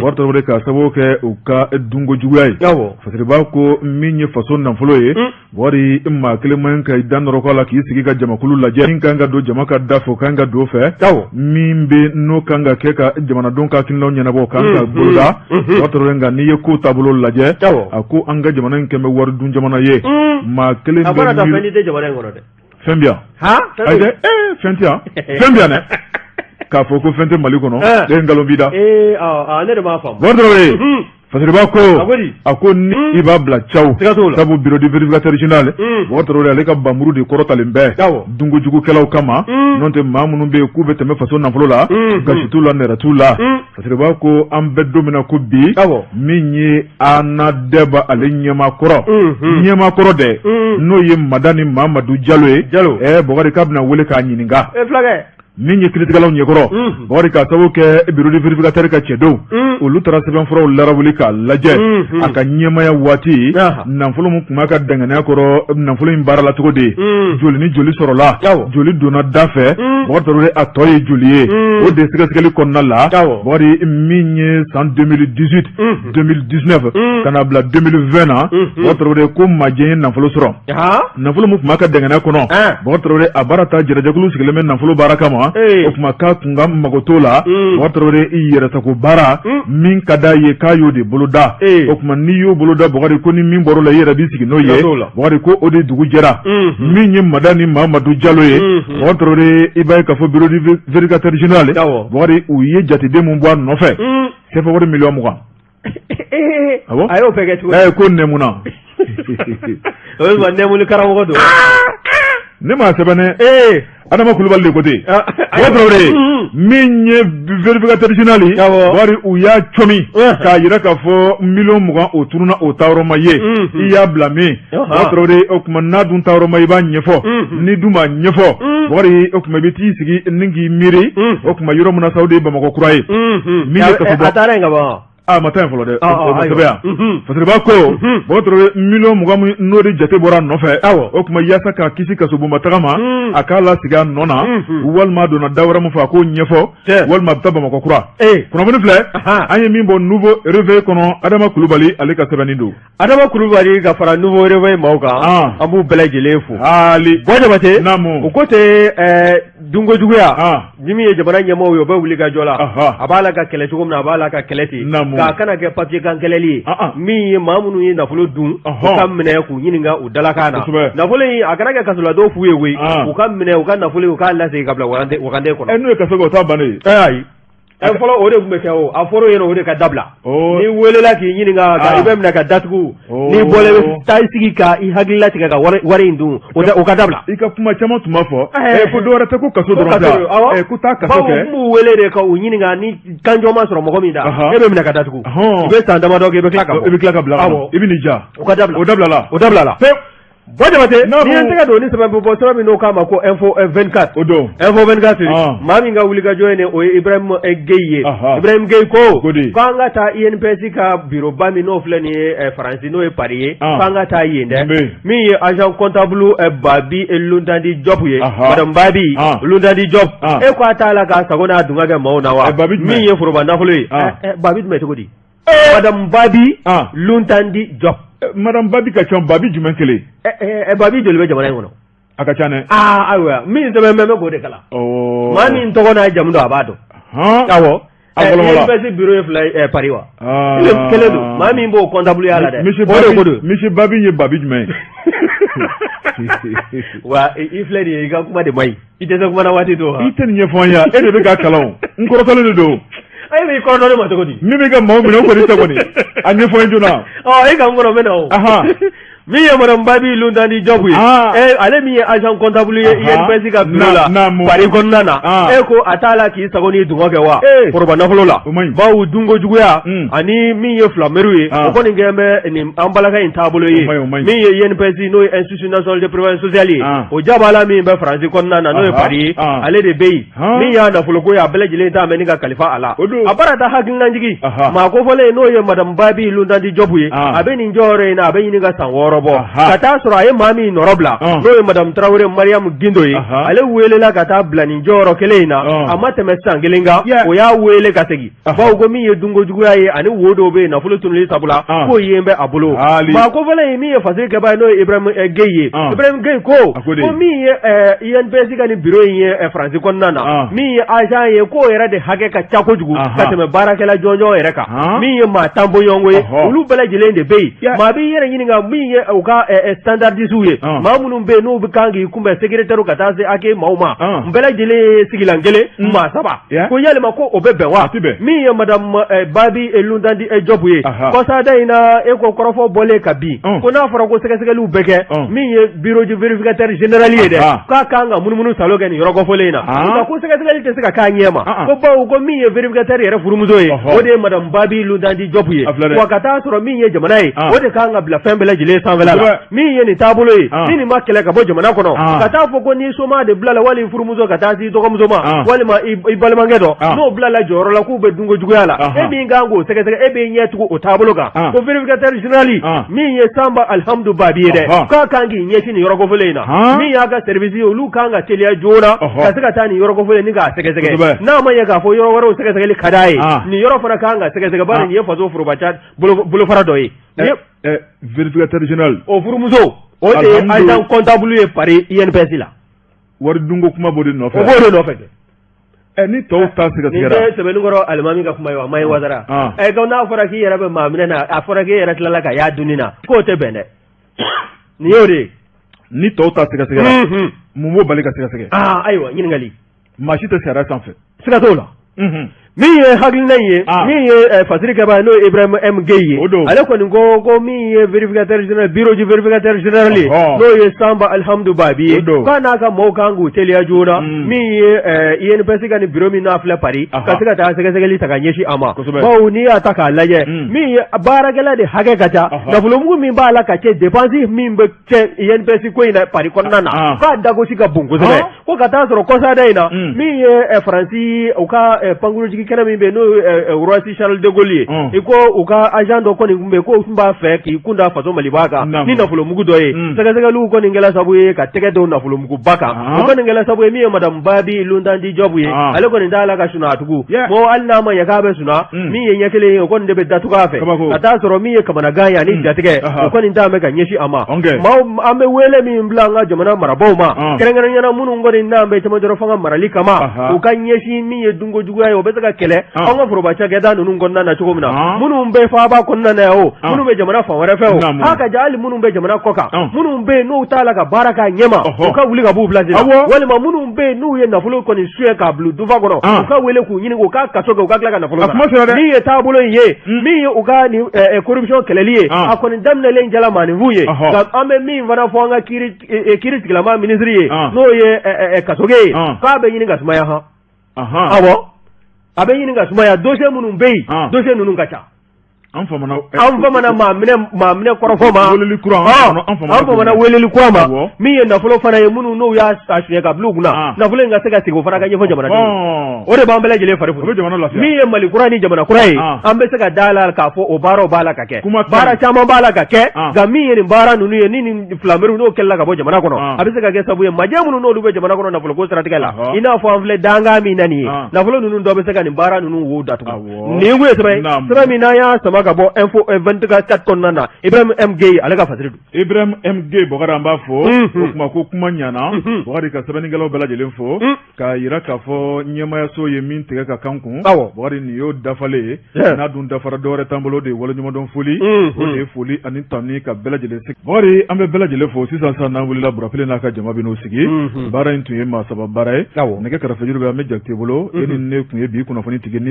Bɔkari Tarawele k'a sababu kɛ u ka dunko juguya ye Fasiriba ko min ye faso nafolo ye Bɔkari maa kelen man ka i da nɔrɔkɔ a la k'i sigi ka jamakulu lajɛ min kan ka don jama ka da fɛ o kan ka don fɛ min bɛ n'o kan ka kɛ ka jamanadenw ka hakilinaw ɲɛnabɔ o kan ka boloda Bɔkari Tarawele nka n'i ye ko taabolo lajɛ a ko an ka jamana in kɛlen bɛ wari dun jamana ye maa kelen bɛ fɛn tɛ jamana in kɔnɔ dɛ fɛn bɛ yan fɛn tɛ yan fɛn bɛ yan dɛ k'a fɔ ko fɛn tɛ Mali kɔnɔ e nkalon b'i da ne de m'a faamu Bɔkari Tarawele Fasiriba ko a ko ni i b'a bila caw sabu bureau du vérificateur général Bɔkari Tarawele ale ka npanmuru de kɔrɔtalen bɛ dunkojugukɛlaw kama n'o tɛ maa minnu bɛ yen k'u bɛ tɛmɛ faso nafolo la gasi t'u la nɛrɛ t'u la Fasiriba ko an bɛ don min na ko bi min ye ANADEB ale ɲɛmaa kɔrɔ ɲɛmaa kɔrɔ dɛ n'o ye Madani Mamadu Jalo ye Bɔkari k'a bɛna wele k'a ɲininka min ye kiiritigɛlaw ɲɛkɔrɔ Bɔkari k'a sababu kɛ bureau du vérificateur ka cɛdenw olu taara sɛbɛnfuraw larawuli k'a lajɛ a ka ɲɛmaaya waati nafolo min tun b'a ka danganiya kɔrɔ nafolo in baarala cogo di joli ni joli sɔrɔla joli donna da fɛ Bɔkari Tarawele a tɔ ye joli ye o de sɛgɛsɛgɛli kɔnɔna la Bɔkari min ye san 2018 2019 ka na bila 2020 na Bɔkari Tarawele ko majɛ ye nafolo sɔrɔ nafolo min tun b'a ka danganiya kɔnɔ Bɔkari Tarawele a baara ta jɛrɛjɛkulu sigilen bɛ nafolo baara kama o tuma k'a tun ka mago t'o la Bɔkari Tarawele i yɛrɛsago baara min ka d'a ye k'a y'o de boloda o tuma n'i y'o boloda Bɔkari ko ni min bɔr'o la i yɛrɛ b'i sigi n'o ye Bɔkari ko o de dugu jɛra min ye Madani Mamadu Jalo ye Bɔkari Tarawele i b'a ye k'a fɔ bureau du vérificateur général Bɔkari u ye jateden min bɔ a nɔfɛ CFA wari miliyɔn 20. Awɔ a y'o bɛɛ kɛ cogo di? Ko nɛmuna. O bɛ sɔrɔ nɛmuli karamɔgɔ don. Ne m'a sɛbɛn dɛ. Ee Adama Kulubali de ko ten. Bɔkari Tarawele min ye vérificateur général ye. Awɔ. Bɔkari u y'a cɔmi. K'a jira k'a fɔ miliyɔn 20 o tununna o taayɔrɔ ma ye. I y'a bila min? Bɔkari Tarawele o tuma n'a dun taayɔrɔ ma ye i b'a ɲɛfɔ. N'i dun m'a ɲɛfɔ. Bɔkari o tuma i bɛ t'i sigi ni k'i miiri. O tuma yɔrɔ min na sa o de ye Bamakɔ kura ye. Min ye kaso a taara yen ka ban. A ma taa yen fɔlɔ dɛ. O ma sɛbɛn yan. Fasiriba ko Bɔkari Tarawele miliyɔn 20 min n'o de jate bɔra a nɔfɛ. Awɔ. O tuma yaasa k'a kisi kasobonba taga ma. A k'a lasegin a nɔ na. Walima a donna da wɛrɛ min fɛ a k'o ɲɛfɔ. Walima a bɛ taa Bamakɔ kura. Kunnafoni filɛ. An ye min bɔ Nouveau Réveil kɔnɔ Adama Kulubali ale ka sɛbɛnni don. Adama Kulubali ka fara Nouveau Réveil maaw kan an b'u bɛɛ lajɛlen fo haali Bɔ Jabate u ko ten dunko juguya ni min ye jamana ɲɛmaaw ye o bɛ wuli ka jɔ la a b'a la ka kɛlɛ cogo min na a b'a la ka kɛlɛ ten k'a kana kɛ papier kan kɛlɛli ye min ye maa minnu ye nafolo dun u ka minɛ k'u ɲininka u dalakan na nafolo in a kana kɛ kasoladon fu ye koyi u ka minɛ u ka nafolo u k'a lasegin ka bila wagande kɔnɔ n'u ye kaso kɛ o t'a bannen ye ayi fɔlɔ o de tun bɛ kɛ o a fɔra yen o de ka dabila n'i welela k'i ɲininka i bɛ minɛ ka datugu n'i bɔra i bɛ taa i sigi ka i hakili latigɛ ka wari in dun o ka dabila i ka kuma caman tun b'a fɔ ko dɔwɛrɛ tɛ ko kaso dɔrɔn tɛ ko taa kaso kɛ u b'u wele de ka u ɲininka ni kanjɔ ma sɔrɔ mɔgɔ min da e bɛ minɛ ka datugu i bɛ san damadɔ kɛ i bɛ tila ka bɔ i bɛ tila ka bila i bɛ n'i ja o ka dabila o dabilala o dabilala pewu Bɔ Jabate n'i ye n tɛgɛ don ni sɛbɛn bɛ bɔ sɛbɛn min n'o k'a ma ko Info 24 o don Info 24 maa min ka wulikajɔ ye nin o ye Ibrahim Gueye ye Ibrahim Gueye ko k'an ka taa INPS ka bureau ba min n'o filɛ nin ye Faransi n'o ye Paris ye k'an ka taa yen dɛ min ye agent comptable Babi Luntandi Diop ye madame Babi Luntandi Diop e ko a t'a la k'a sago n'a dunga kɛ maaw na wa min ye foroba nafolo ye Babi jumɛn cogo di Madame Babi Luntandi Diop Madame Babi ka ca Babi jumɛn kelen Babi joli bɛ jamana in kɔnɔ a ka ca dɛ aa ayiwa min sɛbɛn bɛ k'o de kalan maa min tɔgɔ n'a jamu dɔn a b'a dɔn awɔ INPS bureau ye fila ye Paris wa kelen don maa min b'o comptable ya la dɛ o de ko don Monsieur Babi ye Babi jumɛn ye wa i filɛ nin ye i ka kuma de man ɲi I tɛ se kuma na waati dɔ i tɛ nin ɲɛfɔ n ye e de bɛ k'a kalan n kɔrɔtɔlen de don e b'i kɔrɔtɔ ne ma cogo di min bɛ ka maaw minɛ o kɔni tɛ kɔni a ɲɛfɔ n ye joona e ka n kɔnɔ n bɛ na o min ye madame Babi Luntandi Diop ye ale min ye agent comptable ye INPS ka bureau la Paris kɔnɔna na e ko a t'a la k'i sago n'i dungɔ kɛ wa foroba nafolo la bawo dunko juguya ani min ye flamɛriw ye o kɔni kɛlen bɛ nin an balaka in taabolo ye min ye INPS n'o ye Institut national de prévoyance sociale ye o jabala min bɛ Faransi kɔnɔna na n'o ye Paris ye ale de bɛ yen min y'a nafoloko ye a bɛɛ lajɛlen ta mɛn ka kalifa a la a bara taa hakilinajigin maa kofɔlen n'o ye madame Babi Luntandi Diop ye a bɛ nin jɔyɔrɔ in na a bɛ ɲini ka san 6 wɔɔrɔ bɔ ka taa sɔrɔ a ye maa min nɔrɔ bila n'o ye madame Tarawele Mariyamu Gindo ye, ale welela ka taa bila nin jɔyɔrɔ kelen in na, a ma tɛmɛ san kelen kan, o y'a wele ka segin, bawo ko min ye dunko juguya ye ani wo dɔw bɛ yen nafolo tunuli sabula k'o yen bɛ a bolo. Maa kofɔlen ye min ye fasiri kɛbaa ye, n'o ye Ibrahim Gueye ye. Ibrahim Gueye ko min ye INPS ka nin bureau in ye Faransi kɔnɔna na, min ye agent ye, k'o yɛrɛ de hakɛ ka ca kojugu ka tɛmɛ baarakɛla jɔnjɔn yɛrɛ kan. Min ye maa 10 bɔɲɔgɔnko ye, olu bɛɛ lajɛlen de bɛ yen. Maa b'i yɛrɛ ɲininka min ye u ka standardistes ye, maa minnu bɛ yen n'u bɛ kan k'i kunbɛn secrétaire ka taa se accueil maaw ma, bɛɛ lajɛlen ye sigilan kelen maa saba, ko yalima ko o bɛ bɛn wa? Min ye madame Babi Lundandi Diop ye, kɔsada in na e ko kɔrɔfɔ bɔlen ka bin, ko n'a fɔra ko sɛgɛsɛgɛliw bɛ kɛ, min ye bureau du vérificateur général ye dɛ, k'a kan ka munumunu salo kɛ nin yɔrɔ kofɔlen in na, nka ko sɛgɛsɛgɛli tɛ se ka k'a ɲɛ ma, ko bawo ko min ye vérificateur yɛrɛ furumuso ye, o de ye madame Babi Lundandi Diop ye, wa ka taa sɔrɔ min ye jamana ye, o de kan ka bila fɛn bɛɛ lajɛlen sanfɛla la. Min ye nin taabolo ye, ni nin ma kɛlɛ ka bɔ jamana kɔnɔ, ka taa fɔ ko ni soma de bilala wali furumuso ka taa se i dɔgɔmuso ma walima i balimakɛ dɔ, n'o bilala jɔyɔrɔ la k'u bɛ dunko juguya la, e min kan k'o sɛgɛsɛgɛ, e b'i ɲɛ tugu o taabolo kan. Ko vérificateur général min ye Sanba Alihamudu Babi ye dɛ, k'a kan k'i ɲɛsin nin yɔrɔ kofɔlen in na. Min y'a ka service ye, olu kan ka teliya joona ka se ka taa nin yɔrɔ kofɔlen ni k'a sɛgɛsɛgɛ. N'a ma ɲɛ k'a fɔ yɔrɔ wɛrɛw sɛgɛsɛgɛli ka d'a ye, nin yɔrɔ fana kan ka sɛgɛsɛgɛ, bari nin ye faso foroba bolofara dɔ ye. Vérificateur général o furumuso, o de ye agent comptable ye Paris INPS la. Wari dunko kuma b'o de nɔfɛ. O b'o de nɔfɛ kɛ. Ni tɔw ta sɛgɛsɛgɛra. Nin tɛ Sɛbɛnnikɔrɔ alimami ka kuma ye wa, Mahi Watara. Ko n'a fɔra k'i yɛrɛ bɛ maa minɛ na, a fɔra k'e yɛrɛ tilala ka y'a dunni na, k'o tɛ bɛn dɛ. Nin y'o de ye. Ni tɔw ta sɛgɛsɛgɛra, mun b'o bali ka sɛgɛsɛgɛ? Ayiwa, ɲininkali. Maa si tɛ sariya sanfɛ. Siga t'o la. Min ye hakilina in ye, min ye fasiri kɛbaa ye, n'o ye Ibrahim M Gueye ye, ale kɔni ko min ye vérificateur général, bureau du vérificateur général ye, n'o ye Sanba Alihamudu Babi ye, k'a n'a ka maaw kan k'u teliya joona, min ye INPS ka nin bureau min n'a filɛ Paris, ka se ka taa sɛgɛsɛgɛli ta ka ɲɛsin a ma, bawo n'i y'a ta k'a lajɛ, min ye baarakɛla de hakɛ ka ca, nafolomugu min b'a la ka cɛ, dépense min bɛ cɛ INPS ko in na Paris kɔnɔna na, k'a dagosi ka bon kosɛbɛ. Ko ka taa sɔrɔ kɔsada in na, min ye Faransi u ka pankurunjigi kɛnɛ min bɛ yen, n'o ye Roissy Charles de Gaulle ye, i ko u ka agent dɔ kɔni tun bɛ yen, k'o tun b'a fɛ k'i kun da faso Maliba kan ni nafolomugu dɔ ye. Sɛgɛsɛgɛliw kɔni kɛla sababu ye ka tɛgɛ don nafolomuguba kan. O kɔni kɛla sababu ye, min ye madame Babi Lundandi Diop ye, ale kɔni t'a la ka sunaa tugun, ko hali n'a ma ɲɛ k'a bɛ sunaa, min ye ɲɛ kelen ye, o kɔni de bɛ datugu a fɛ, ka taa sɔrɔ min ye kamanagan ye ani jatigɛ, o kɔni t'a mɛn ka ɲɛsin a ma. Maaw, an bɛ wele min bila an ka jamana marabaaw ma, kɛrɛnkɛrɛnnenya minnu kɔni n'an bɛ cɛmancɛrɔ fanga marali kama, u ka ɲɛsin min ye dunko juguya ye, o bɛ se ka kɛlɛ an ka foroba cakɛda ninnu kɔnɔna na cogo min na, minnu bɛ faaba kɔnɔna na yan o, minnu bɛ jamana fan wɛrɛ fɛ o, a ka ja hali minnu bɛ jamana kɔ kan, minnu bɛ yen n'u t'a la ka baara k'a ɲɛma, u ka wuli ka b'u place la, walima minnu bɛ yen n'u ye nafolo kɔni suɲɛ k'a bila dufa kɔnɔ, u ka wele k'u ɲininka, u ka kaso kɛ, u ka tila ka nafolo sara. Min ye taabolo in ye, min ye u ka nin corruption kɛlɛli ye, a kɔni daminɛlen jala maaninfin ye. Nka an bɛ min fana fɔ an ka kiiri tigilama minisiri ye, n'o ye Kasoge ye, k'a bɛ ɲini ka sumaya han. Awɔ, a bɛ ɲini ka sumaya. Dossier minnu bɛ yen, dossier ninnu ka ca. An famana maa minɛ kɔrɔfɔ ma, weleli kura, an famana weleli kura ma, min ye nafolo fana ye, minnu n'u y'a suɲɛ ka bila u kunna, nafolo in ka se ka segin, o fana ka ɲɛfɔ jamanadenw. O de b'an bɛɛ lajɛlen fari foni. Min ye Mali kura ni jamana kura ye, an bɛ se ka da la k'a fɔ o baaraw b'a la ka kɛ, baara caman b'a la ka kɛ. Nka min ye nin baara ninnu ye, ni nin filameriw n'o kɛlɛla ka bɔ jamana kɔnɔ, a bɛ se ka kɛ sababu ye majɛ minnu n'olu bɛ jamana kɔnɔ nafoloko siratigɛ la, i n'a fɔ an filɛ dankan min na nin ye, nafolo ninnu dɔ bɛ se ka nin baara ninnu wo datugu. Nin kun ye sɛbɛn sɛbɛn min n'an y'a sama ka bɔ Info 24 kɔnɔna na, Ibrahim M Gueye ale ka fasiri don. Ibrahim M Gueye Bɔkari, an b'a fo. O kuma ko kuma ɲana. Bɔkari ka sɛbɛnnikɛlaw bɛɛ lajɛlen fo, k'a yira k'a fɔ ɲɛmayaso ye min tigɛ ka kan kun. Bɔkari, nin y'o dafalen ye. N'a dun dafara, dɔwɛrɛ t'an bolo, de ye waleɲumandɔn foli, o de ye foli ani tanuni ka bɛɛ lajɛlen sigi. Bɔkari, an bɛ bɛɛ lajɛlen fo. Sisan sisan n'an wulila, Burafele n'a ka jama bɛ n'u sigi. Baara in tun ye maa saba baara ye. Nɛgɛ karafejuru bɛ an bɛ Jakite bolo. E ni ne tun ye bi kunnafoni tigi.